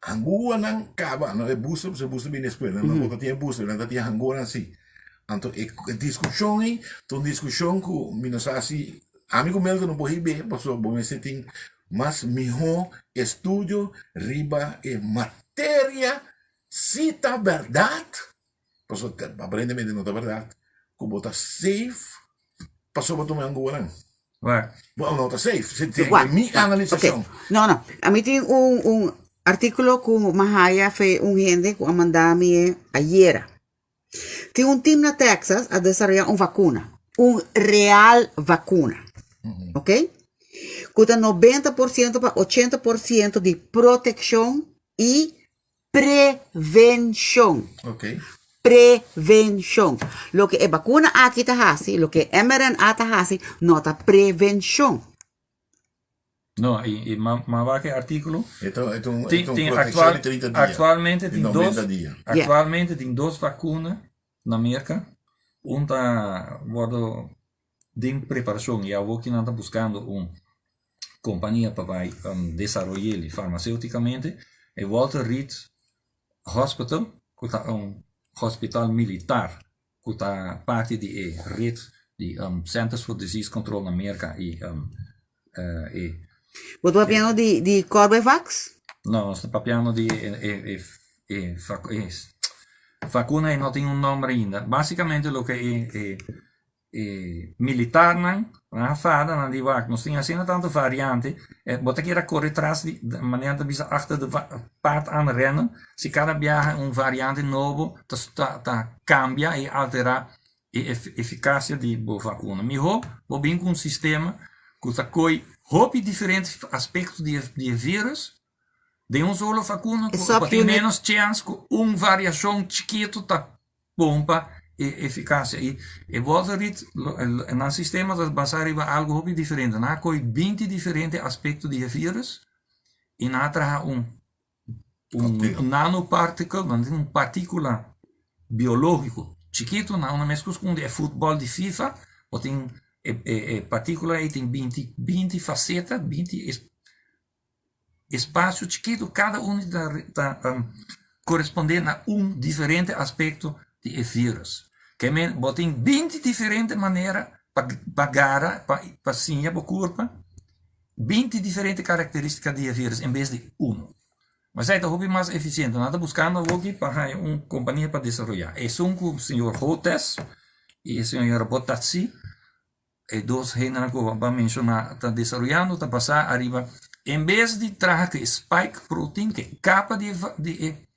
Hanguanan kaba, no e booster, pasobra e booster bini despues, nan no ta tin e booster, nan ta tin e hanguanan si. Anto e diskushon ei ta un diskushon ku mi no sa si ami ku Melton no por hib'é, pasobra bo mester tin mas mihó estudio riba e materia si ta bèrdat, pasobra aparentemente no ta bèrdat, ku bo ta safe pasobra bo tuma e hanguanan. Bo no ta safe, si tin Wak, mi wak, analisashon. ok. No, no. Ami tin un, un artíkulo ku mi haya fe un hende ku a manda mi e ayera. Tin un team na Texas a desaroyá un vakuna, un real vakuna, ok? Ku ta 90% pa 80% di protekshon i Prevenshon. Prevenshon. Loke e bakuna aki ta hasi, loke e mRNA ta hasi, no ta prevenshon. No, i i ma ma wak e artíkulo. E ta e ta un e Tin ta un tin protekshon aktual di 30 dia, aktualmente di tin dos 90 dia. aktualmente tin dos vakuna na Merka. Un ta wordo den preparashon i awor ki nan ta buskando un. kompania pa bai desaroy'é farmaseutikamente, e Walter Reed Hospital, ku ta un hospital militar ku ta parti di e ret di Centers for Disease Control na Merka i e. Bo ta papiando di Corbevax? No, nos ta papiando di e e vakuna ei no tin un nomber ainda. Basikamente loke e E militarnan nan a fada, nan di wak nos tin asina tantu variante, bo ta kere kore tras di manera ta bisa achter de paard aan rennen, si kada biaha un variante nobo ta ta kambia i altera e efikasia di bo vakuna. Miho bo bin ku un sistema ku ta koi hopi diferente aspekto di e virus den un solo vakuna ku bo tin menos chèns ku un variashon chikitu ta Pompa e eficacia y e Walter Reed nan sistema ta basa riba algo hopi diferente. Nan a coy 20 diferente aspecto di e virus y nan a traha un un nanoparticle, nan tin un particula biologico chikito, nan una mescos cu un di e futbol di FIFA, bo tin e e particula ey tin 20 20 faceta, 20 Espacio chikitu kada un ta korespondé na un diferente aspekto di e virus. Ke men bo tin 20 diferente manera pa gara, pa siña bo kurpa 20 diferente karakterístika di e virus en bes di uno. Mas esei ta hopi mas efisiente. Nan ta buskando awoki pa haña un kompania pa desaroyá. Esun ku señor Hotez i e señora Botazzi E dos hendenan ku bo a menshoná ta desaroyando ta basá ariba en bes di traha ku e spike protein, ku e kapa di di e.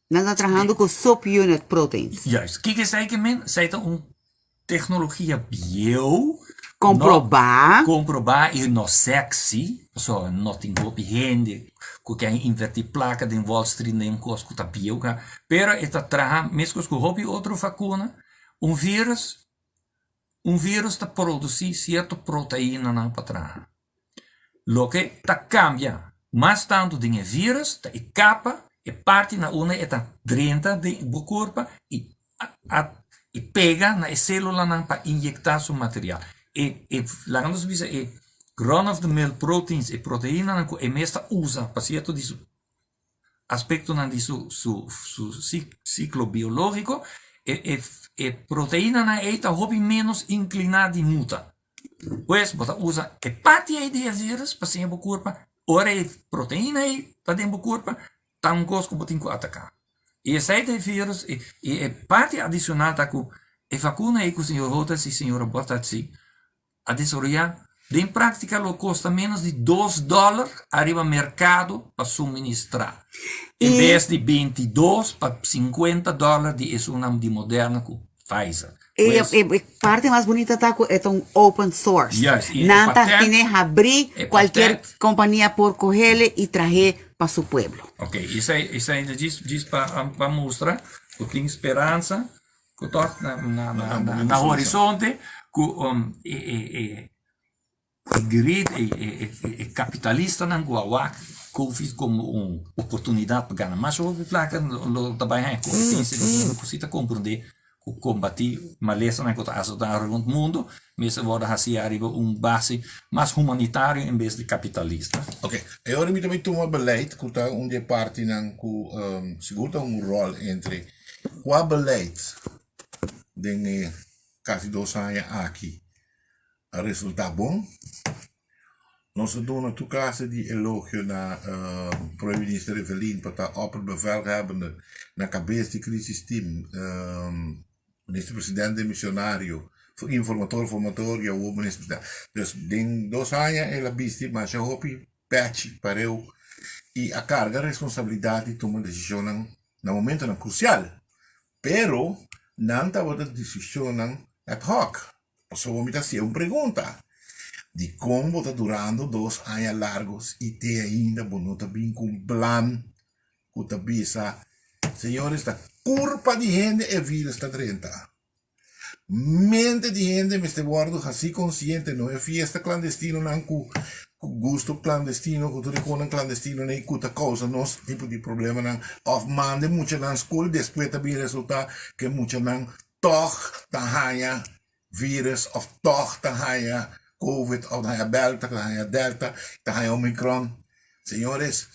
Nan ta trahando ku subunit proteins. Juist. Kiko esei ke men? Esei ta un teknologia bieu. Komprobá. Komprobá i no sexy, pasobra no tin hopi hende ku ke a invertí plaka den Wall Street den un kos ku ta bieu. Pero e ta traha meskos ku hopi otro vakuna, un virus Un virus ta produsí sierto proteinanan pa traha. Loke ta kambia mas tantu den e virus ta e kapa, e parti na unda e ta drenta den bo kurpa i i pega na e selulanan pa inyektá su material. E e laga nos bisa e run of the mill proteins, e proteinanan ku e mes ta usa pa sierto di su aspektonan di su su su siklo biológiko, e e e proteinanan ei ta hopi ménos inkliná di muta. Pues bo ta usa e parti ei di e vírus pa siña bo kurpa, ora e proteina ei ta den bo kurpa, ta un kos ku bo tin ku ataká. I esei ta e vírus i e parti adishonal ta ku e vakuna ei ku señor Hotez i señora Botazzi a desaroyá, den práktika lo kosta ménos di dos dòler ariba merkado pa suministrá, en bes di 22 pa 50 dòler di esunnan di Moderna ku Pfizer. E e parti mas bunita ta ku e ta un open source. Juist, i e Nan ta patent, tene habrí, e kualkier patent. kompania por kohele i trah'é pa su pueblo. Oké, esei esei ta djis djis pa pa mustra ku tin speransa Ku tòg na horizonte ku e greed, e kapitalistanan ku a wak covid komo un oportunidat pa gana mas hopi plaka lo ta bai haña kompetensia di hende ku si ta komprondé ku kombatí malesanan ku ta asotá rònt mundu mester wòrdu hasí ariba un base mas humanitario en bes di kapitalista. Oke, e ora mi ta bai tuma beleid ku ta un di e partinan ku sigur ta un ròl entre Kua beleid den e kasi dos aña aki a resultá bon? Nos a duna tur klase di elogio na Prome Minister Evelyn pa ta opperbevelhebbende na kabes di crisis team, Minister Presidente demisionario, informator, formator y awor Minister Presidente. Dus den dos aña el a bisti masha hopi pechi pareu y a carga responsabilidad di tuma decisionnan na momentonan crucial. Pero nan tabata decisionnan ad hoc. Pasobra mi ta hacia un pregunta, dicon bo ta durando dos aña largos y te ainda bo no ta bin cu un plan cu ta bisa, señores ta curpa di hende e virus ta drenta? Mente di hende mester wòrdu hasí konsiente, no e fiesta klandestinonan ku ku gusto klandestino, ku tur e konan klandestino nei ku ta kousa nos tipo di problemanan òf manda e muchanan skol despues ta bin resultá ku e muchanan tòg ta haña vírus òf tòg ta haña. Covid, òf ta haña Belta, ta haña Delta, ta haña Omicron. Señores,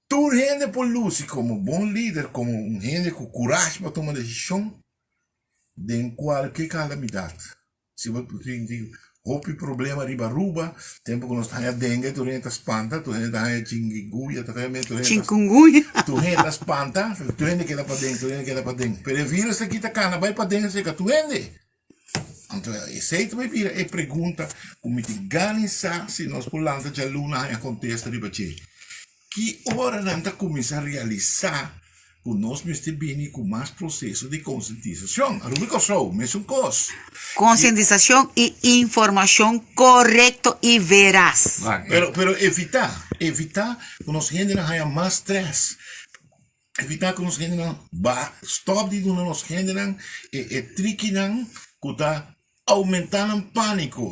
tur hende por lusi komo bon lider, komo un hende ku kurashi pa tuma desishon den kualke kalamidat. Si bo tin tin hopi problema riba Aruba, tempo ku nos ta haña dengue tur hende ta spanta, tur hende ta haña chinguiguya, tur hende tur hende ta Chikungunya. tur hende ta spanta, tur hende keda paden, tur hende keda paden. Pero e virus aki ta kana bai paden serka tur hende. Anto esei ta bai bira e pregunta ku mi tin gana sa si nos por lanta djaluna haña kontesta riba dje. Ki ora nan ta kuminsá realisá ku nos mester bini ku mas proseso di konsientisashon? Aruba i Kòrsou, mesun kos. Konsientisashon i informashon korekto i veras. Pero, pero evitá, evitá ku nos hendenan haña mas strès. Evitá ku nos hendenan ba stòp di duna nos hendenan e e trikinan ku ta oumentá nan pániko.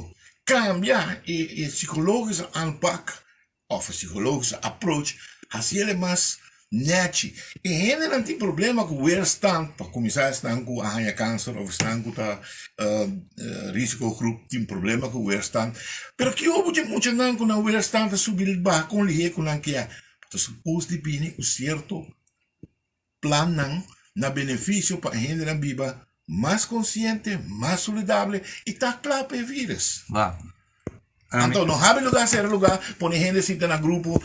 Kambia e e sikológische aanpak òf e psikologische approach hasi el e mas nèchi. E hendenan tin problema ku weerstand, pa kuminsá esnan ku a haña kanser òf esnan ku ta risicogroep tin problema ku weerstand. Pero kiko bo dje muchanan ku nan weerstand ta subi baha kon lihé ku nan kier? Ta supos di bini ku sierto plannan na benefisio pa e hendenan biba mas konsiente, mas saludable i ta kla pa e vírus. Anto no habi lugá sera lugá, pone hende sinta na grupo,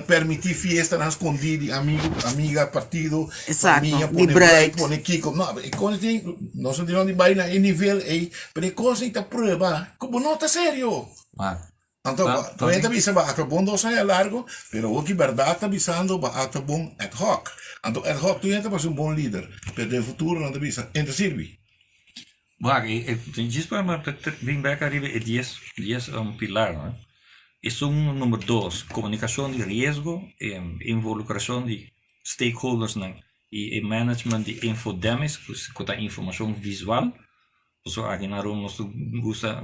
permití fiestanan skondí di amigu, amiga, partido, famia, pone bruid, pone kiko. No, e kos tin, nos no tin di bai na e nivel ei, pero e kos ei ta prueba ku bo no ta serio. Anto, bo ta bisa bo a ta bon dos aña largo, pero awor ki berdad ta bisando bo a ta bon ad hoc. Anto ad hoc tur hende ta parse un bon lider, pero den futuro nan ta bisa en ta sirbi. Wak, e djis pa mi bin bek ariba e dies dies pilarnan. Esun number dos, komunikashon di riesgo, involukrashon di stakeholdersnan i e management di infodemics ku ta informashon visual. Pasobra aki na Aruba nos ta gusta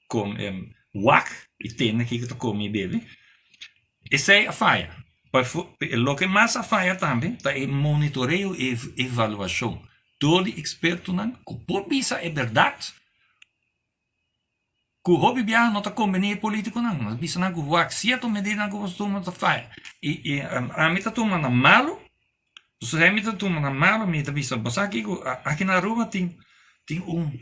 kome wak i tende kiko ta kome i bebe. Esei a faya. Loke mas a faya tambe ta e monitoreo i evaluashon dor di ekspertonan ku por bisa e bèrdat ku hopi biaha no ta kombení e politikonan. Nos bisa nan ku wak sierto medidanan ku boso tuma ta faya. I ami ta tuma nan malu. Pasobra mi ta tuma na malo mi ta bisa bo sa kiko aki na Aruba tin tin un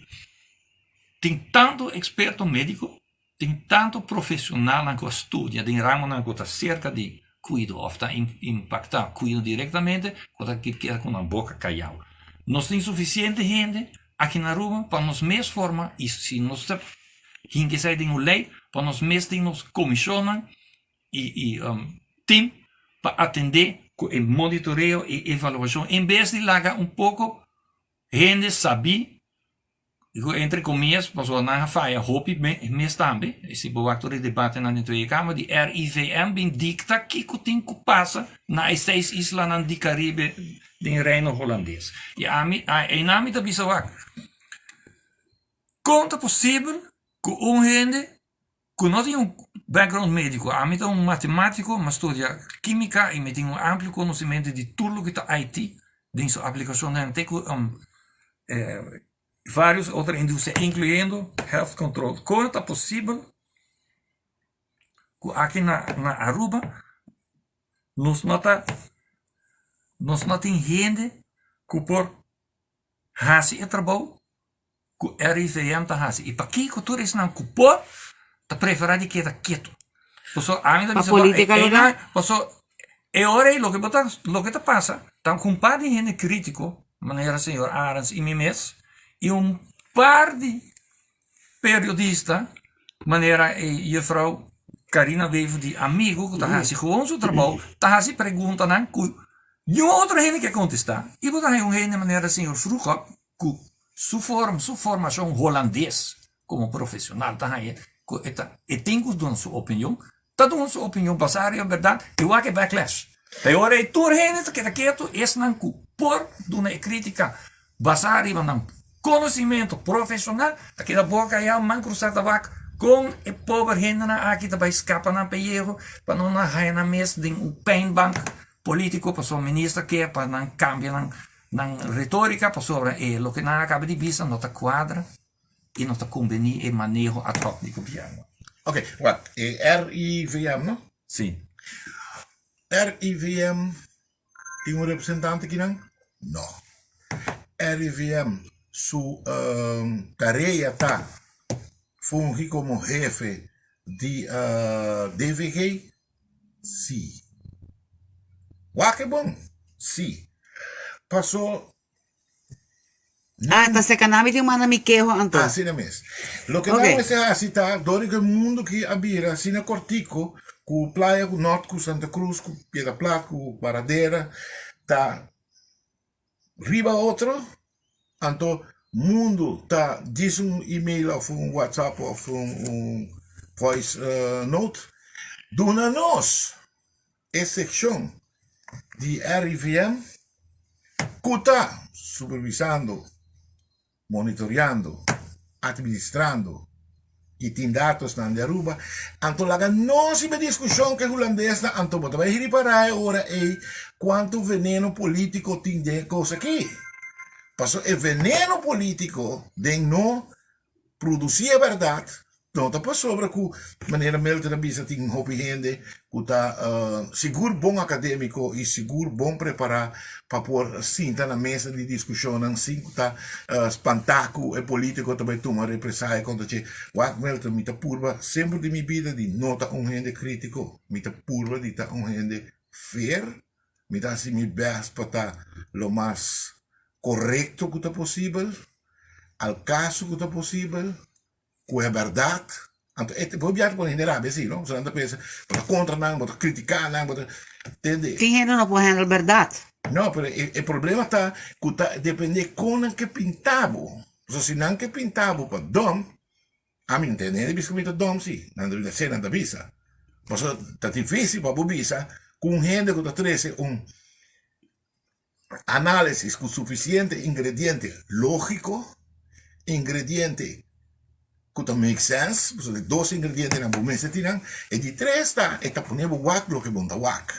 tin tanto experto medico tin tanto profesionalnan ku a studia den ramonan ku ta serka di kuido of ta impacta kuido directamente ku ta keda ku nan boka kayao. Nos tin suficiente hende aki na Aruba pa nos mes forma i si nos ta hinka esei den un ley pa nos mes tin nos comisionnan i team pa atendé ku e monitoreo i evaluashon en bes di laga un poko hende sabí, digo entre komias pasobra nan a faya hopi mes tambe, si bo wak tur e debatenan den Tweede Kamer di RIVM bin dikta kiko tin ku pasa na e seis islanan di Karibe den Reino Holandes. I ami einan mi ta bisa wak, kon ta posibel ku un hende Ku no tin un background médiko. Ami ta un matematiko, mi a studia kímika i mi tin un amplio konosementu di tur loke ta IT den su aplikashonnan te ku vários otro industria inkluyendo health control. Kon ta posibel ku aki na Aruba nos no ta nos no tin hende ku por hasi e trabou ku RIVM ta hasi i pakiko tur esnan ku por ta preferá di keda ketu. Pasobra ami ta Pa bisa bo polítika lo da? pasobra e ora ei loke bo ta loke ta pasa ta ku un par di hende krítiko manera señor Arends i mi mes i un par di periodista manera e juffrouw Carina Wever di Amigo ku ta hasi gewoon su trabou ta hasi preguntanan ku niun otro hende ke kontestá i bo ta haña un hende manera señor Vroegop ku su form su formashon holandes komo profesional ta haña ku e ta e tin ku duna su opinion ta duna su opinion basá riba bèrdat i wak e backlash ta e ora ei tur hende ta keda ketu esnan ku por duna e krítika basá riba nan konosimentu profesional ta keda boka ayá man krusá ta wak kon e pober hendenan aki ta bai skapa nan pelleho pa no nan haña nan mes den un pijnbank polítiko pasobra minister ke pa nan kambia nan Nan retorika pasobra e loke nan a kaba di bisa no ta kuadra i no ta kumbení e maneho ad hoc di gobièrnu. Ok, wak, e RIVM, no? Si. RIVM tin un representante kinan? No. RIVM su tarea ta fungi komo hefe di DVG? Si. Wak e bon? Si. Paso Ah, ta seca nami tin manda mi keho anto. Asina mes. Loke nan Ok. mester hasi ta, dor di ku e mundu ki a bira asina kortiko, ku playa ku Nort, ku Santa Cruz, ku Piedra Plat, ku Paradera, ta riba otro, anto mundu ta djis un email òf un WhatsApp òf un voice note, duna nos e sekshon di RIVM ku ta supervisando, monitoriando, atministrando i tin datosnan di Aruba, anto laga nos riba e diskushon ku e hulandesnan, anto bo ta bai ripará e ora ei kuantu veneno polítiko tin den e kos aki. Pasobra e veneno polítiko den no Produsí e bèrdat no ta pasobra ku, manera Milton a bisa, tin hopi hende ku ta sigur bon akadémiko i sigur bon prepará pa por sinta na mesa di diskushonnan sin ku ta spantá ku e polítiko ta bai tuma represaya kontra dje. Wak Milton, mi ta purba semper di mi bida di no ta un hende krítiko, mi ta purba di ta un hende fair, mi ta hasi mi bèst pa ta lo mas korekto ku ta posibel. Al kaso ku ta posibel ku e bèrdat, anto e bo biaha ta pone hende rabia si no, pasobra nan ta pensa bo ta kontra nan, bo ta kritiká nan, bo ta tende. Tin hende no por handle bèrdat. No, pero e problema ta ku ta depende kon nan ke pinta bo, pasobra si nan ke pinta bo pa dòm, ami no tende hende bisa ku mi ta dòm si, nan ta bisa, nan ta bisa, pasobra ta difisil pa bo bisa ku un hende ku ta trese un. Análisis ku sufisiente ingrediente lógiko, ingrediente ku ta make sense, pasobra e dos ingredientenan bo mester tin nan. E di tres ta e ta pone bo wak loke bo no ta wak.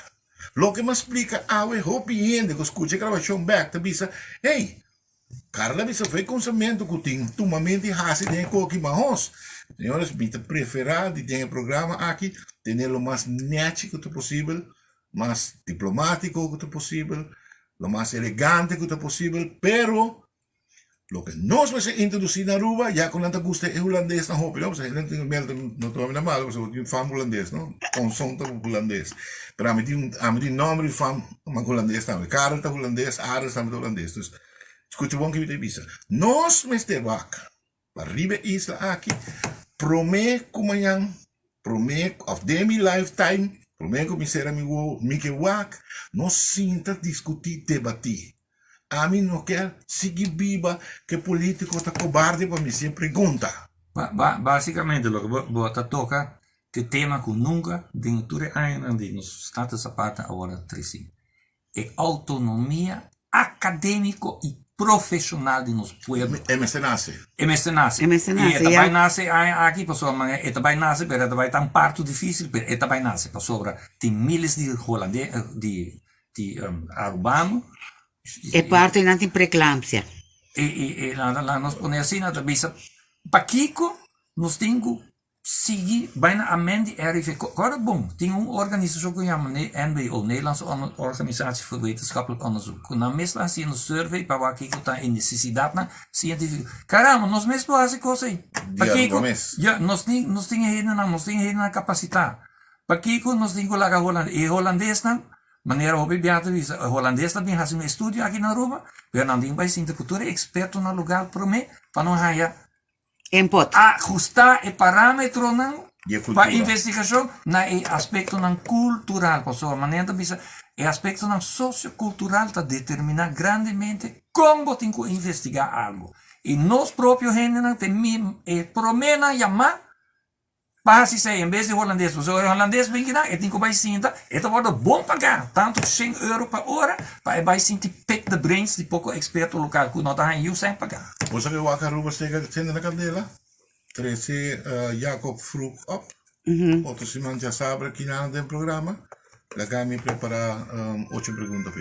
Loke mi a splika awe hopi hende ku skucha e grabashon bèk ta bisa, hey, Carla bisa fe konsamentu ku tin tumamentu i hasi den e koki mahos. Señores, mi ta preferá di den e programa aki tene lo mas nèchi ku ta posibel, mas diplomátiko ku ta posibel, lo mas elegante ku ta posibel, pero loke nos mester introdusí na Aruba, ya ku nan ta gusta e hulandesnan hopi, no? Pasobra hende tin mel no tuma mi na malo, pasobra bo tin fam hulandes, no? Konson ta hulandes. Pero ami tin ami tin nòmber di fam hulandes tambe. Karel ta hulandes, Aris tambe ta hulandes. Dus, skucha bon ke mi ta bisa. Nos mester wak pa riba e isla aki promé ku mañan, promé òf den mi lifetime, promé ku mi sera mi wowo, mi ke wak nos sinta diskutí, debatí. Ami no kier sigui biba ke politico ta cobarde pa mi haci pregunta. Basicamente loke bo ta toca t'e tema cu nunca den tur e añanan di nos Status Aparte a worde treci, e autonomia academico y profesional di nos pueblo. E mester nace. E mester nace. E mester nace, Y e ta ya. bay nace e aña aki pasobra manera e ta bay nace pero e ta bay ta un parto dificil pero e ta bay nace pasobra tin miles di holande di di Arubano. E parto nan tin preeclampsia. E e e laga nos pone asina ta bisa pakiko nos tin ku sigui bai na amen di RIV. Kòrda bon tin un organisashon ku yama NWO, Nederlandse Organisatie voor Wetenschappelijk Onderzoek, ku nan mes ta hasiendo survey pa wak kiko ta e nesesidatnan sientifiko. Karamba nos mes por hasi kos ei. Di Aruba mes. Ya nos tin nos tin e hendenan nos tin e hendenan kapasitá. Pakiko nos tin ku laga Holanda e holandesnan Manera hopi bia ta bisa, e holandes ta bin hasi un estudio aki na Aruba, pero nan tin bai sinta ku tur e ekspertonan lugar promé pa nan haya Input. Ahusta e parametronan Di e pa kultura. investigashon na e aspektonan kultural, pasobra manera ta bisa e aspektonan sosiokultural ta determiná grandemente kon bo tin ku investigá algu. I nos propio hendenan ta e proménan yamá Pa hasi esei en bes di holandes, pasobra e holandes bin kinan e tin ku bai sinta, e ta wòrdu bon pagá, tantu shen euro pa ora, pa e bai sinti pick the brains di poko eksperto lokal ku no ta haña yu sèn pagá. Bo sa ke wak Aruba steka sende na kandela? Trese Jacob Vroeg op. Otro siman djasabra kinan den programa. Laga mi prepara ocho pregunta p'e.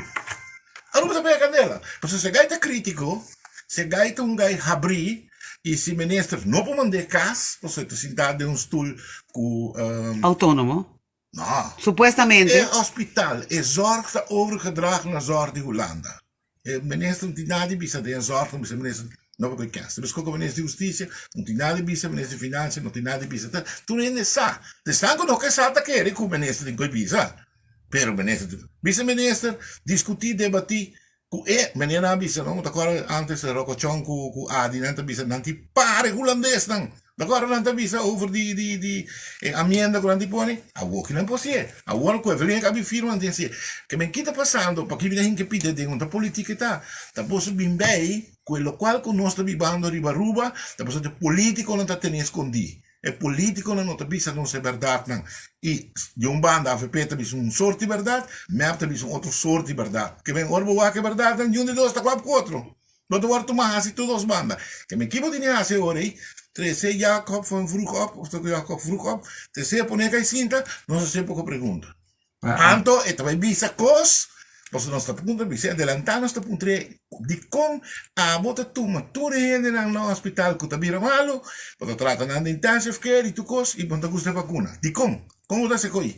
Aruba ta pega kandela. Pasobra si e gai ta kritiko, si e gai ta un gai habrí. I si minister no por mand'é kas, pasobra e ta sintá den un stul ku. Outónomo. No. Supuestamente. E hospital, e zorg ta overgedragen na zorg di Hulanda. E minister no tin nada di bisa den e zorg, no bisa minister no por koe kens. Ta meskos ku minister di hustisia, no tin nada di bisa, minister di finansia no tin nada di bisa. Ta tur hende sa. Esnan ku no ke sa ta kere ku minister tin koe bisa. Pero minister, bisa minister, diskutí, debatí, Ku e meneer nan a bisa no, ta kòrda antes Rokochon ku ku Adi nan ta bisa nan tin pare hulandesnan. Ta kòrda nan ta bisa over di di di e amienda ku nan tin pone? Awor ki nan por hasié. Awor ku Evelyn a bin firma nan tin hasié. Ke men kita pasando paki bira hinka pida den un ta politica ta. Ta boso bin bei ku e lokual ku nos ta bibando riba Aruba ta pasobra e politiconan ta tene skondí. E politiconan no ta bisa nos e berdadnan. Y di un banda avp ta bisa un soort di berdad, mep ta bisa un otro soort di berdad. Ke men ora bo wak e berdadnan, di un di dos ta klap ku otro. No ta wòrdu tuma hasi tur dos banda. Ke men ki bo tene hasi e ora ei? Trese Jacob van Vroegop, of ta ku Jacob Vroegop, trese pone kai sinta, nos hasi poko pregunta. Anto e ta bai bisa kos, pasobra nos ta puntra bis'é, adelantá nos ta puntr'é, dikon abo ta tuma tur e hendenan na hospital ku ta bira malu, bo ta trata nan di intensive care i tur kos, i bo no ta gusta e bakuna? Dikon? Kon bo ta hasi ko'i?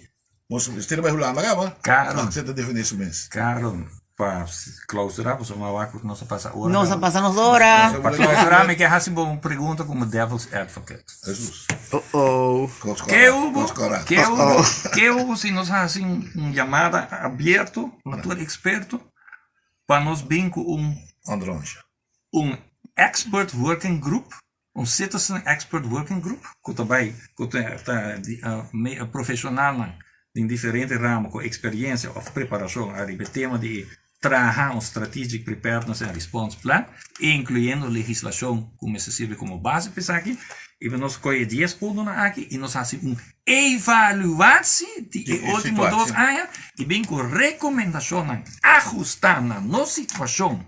Bo mester bai Hulanda kaba? Karo. Esei ta defendé su mes. Karo, pa klausurá, pasobra mi a wak ku nos a pasa ora. Nos a pasa nos ora. Pa klausurá mi ke hasi bo un pregunta komo devil's advocate. Hesus. Oh oh. Kos Ke kora, hubo, kos kora. ke hubo, ke hubo si nos hasi un, un yamada abierto na tur eksperto pa nos bin ku un, Ondronsha. un expert working group, un citizen expert working group ku ta bai, ku ta, ta di, me, profeshonalnan den diferente ramo ku eksperiencia òf preparashon ariba e tema di Traha un Strategic Preparedness and Response Plan, inkluyendo legislashon ku mester sirbi komo base pa esaki, i nos kohe e dies puntonan aki i nos hasi un evaluatie di e último dos aña i bin ku rekomendashonnan ahustá na nos situashon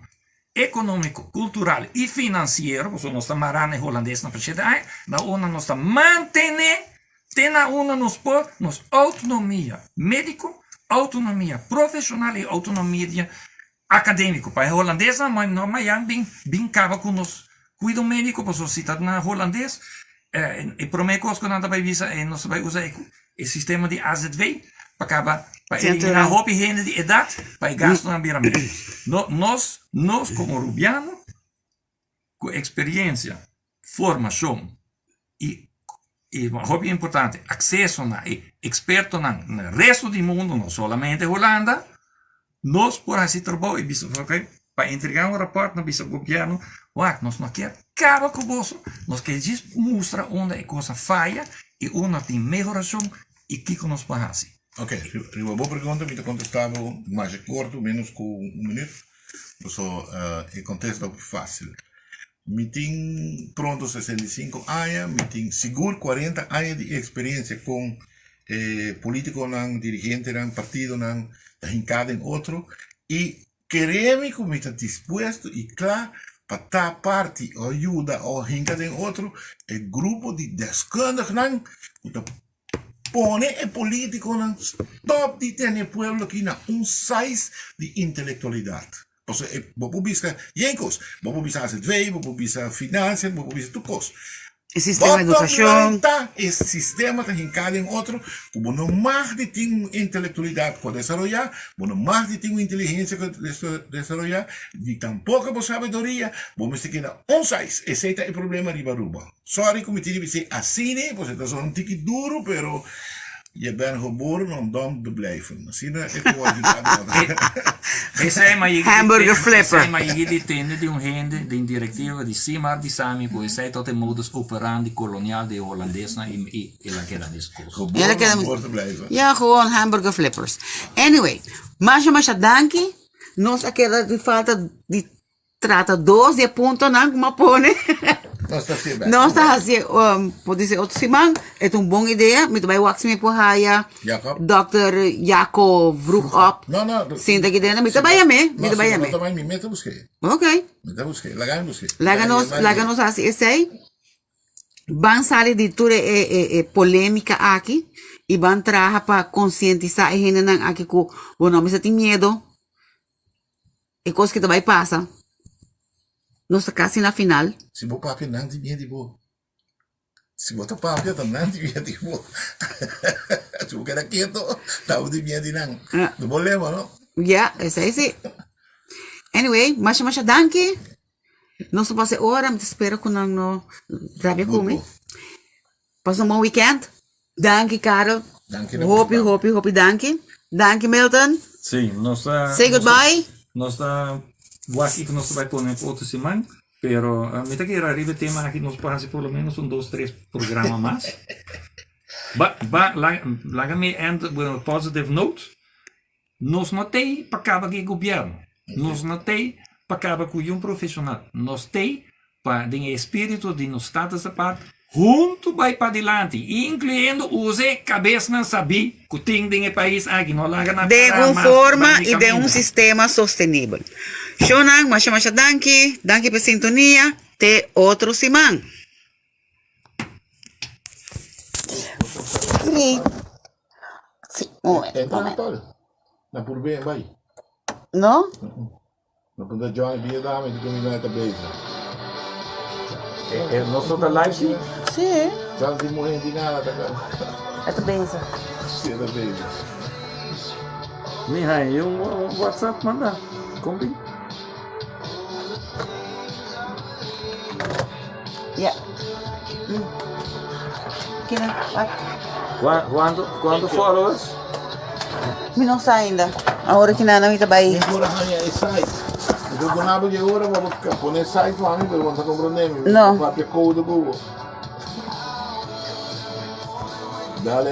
ekonómiko, kultural i finansiero, pasobra nos ta mará na e holandesnan pa shete aña, na unda nos ta mantené Te na unda nos por, nos autonomia médiko, autonomia profeshonal i autonomia akadémiko. Pa e holandesnan no no mayan bin bin kaba ku nos kuido médiko pasobra si ta na holandes e promé kos ku nan ta bai bisa e nos ta bai usa e sistema di AZV pa kaba pa eliminá hopi hende di edat pa e gastunan bira ménos. No nos nos komo rubiano ku eksperiensia, formashon i i hopi importante akseso na e ekspertonan na resto di mundu, no solamente Hulanda, nos por hasi trabou i bisa oke pa entregá un rapòrt na bisa gobièrnu, wak nos no kier kaba ku boso, nos ke djis mustra unda e kos a faya i unda tin mehorashon i kiko nos por hasi. Oke, riba bo pregunta mi ta kontestá bo masha korto, ménos ku un minüt. Paso e kontesta hopi fásil. Mi tin pronto 65 aña, mi tin sigur 40 aña di eksperensia kon e politikonan, dirigentenan, partidonan ta hinká den otro i kere mi ku mi ta dispuesto i kla pa ta parti o yuda o hinka den otro e grupo di deskundignan ku ta Pone e politiconan stop di tene e pueblo aki na un size di intelectualidad. Pasobra e bo por bisa yen cos. Bo por bisa azv, bo por bisa financian, bo por bisa tur cos. E sistema di Bottom educacion. line ta e sistema ta hinca den otro cu bo no mag di tin un intelectualidad cu a desaroya, bo no mag di tin un inteligencia cu a desaroya, ni tampoco bo sabiduria, bo mester keda un size. Esey ta e problema riba Aruba. Sorry ku mi tin di bis'é asina, pasobra ta sona un tiki duru, pero je bent geboren om dom te blijven. Asina e ku wòrdu di Esei ma yegi di Hamburger tende, flipper. esei ma yegi di tende di un hende den direktiva di Simar bisa mi ku esei tabata e modus operandi kolonial di e holandesnan i i el a keda meskos. El a Geboren keda om dom te blijven. Ja, gewoon hamburger flippers. Anyway, masha masha danki. Nos a keda di falta di Trata dos di e puntonan ku mi a pone. Nos ta hasié bèk. Nos ta hasié, por disi otro siman, e ta un bon idea. Mi ta bai wak si mi por haya Jacob. Dòkter Jaco Vroegop. No, no. Sinta aki dentro. Mi ta bai yam'é, mi ta bai yam'é. No, si bo no ta bai, mi mes ta busk'é. Ok. Mi ta busk'é. Laga mi busk'é. Laga nos, laga nos hasi esei. Ban sali di tur e e e polémika aki i ban traha pa konsientisá e hendenan aki ku bo no mester tin miedo. E kos ki ta bai pasa. Nos ta kasi na final. Si bo papia nan tin miedu di bo. Si bo ta papia ta nan tin miedu di bo. Si bo keda keto ta bo tin miedu di nan. No bo lema no. Ya, esei si. Anyway, masha masha danki. Nos ta pasa e ora, mi ta spera ku nan no rabia ku mi. Pasa un bon weekend. Danki Karel. Danki na boso Hopi, tambe. hopi, hopi danki. Danki Milton. Sí, nos ta Say nos ta goodbye. nos ta wak kiko nos ta bai pone pa otro siman, pero mi ta kere ariba e tema aki nos por hasi por lo menos un dos tres programa mas. Ba ba laga laga mi end with a positive note. Nos no t'ei pa kaba ku e gobièrnu, nos no t'ei pa kaba ku un profeshonal, nos t'ei pa den e espíritu di nos Status Apart huntu bai padilanti, inkluyendo usa e kabesnan sabí ku tin den e pais aki, no laga nan Den pará un mas forma banda di i den un kaminda. sistema sostenibel. Shownan, masha masha danki, danki pa e sintonia, te otro siman. Entra na tol. Na purbe bai. No? Na punta Johnny bia dame di kumi meta bezig. Eh, no so ta live si? Sí. Chance di mujer di nada ta ka. Eta bezig. Sí, eta bezig. Mi hay un WhatsApp manda. Kombi. Ja. Mm. Kina, wat? Cuánto, cuánto followers? Mi no sa ainda. Awor ki nana mi ta bai. Mi por haña e site. Mi ta duna bo di ora pa bo pone e site pa mi, pero bo no ta comprende mi. No. Mi papia koude ku bo. Dale.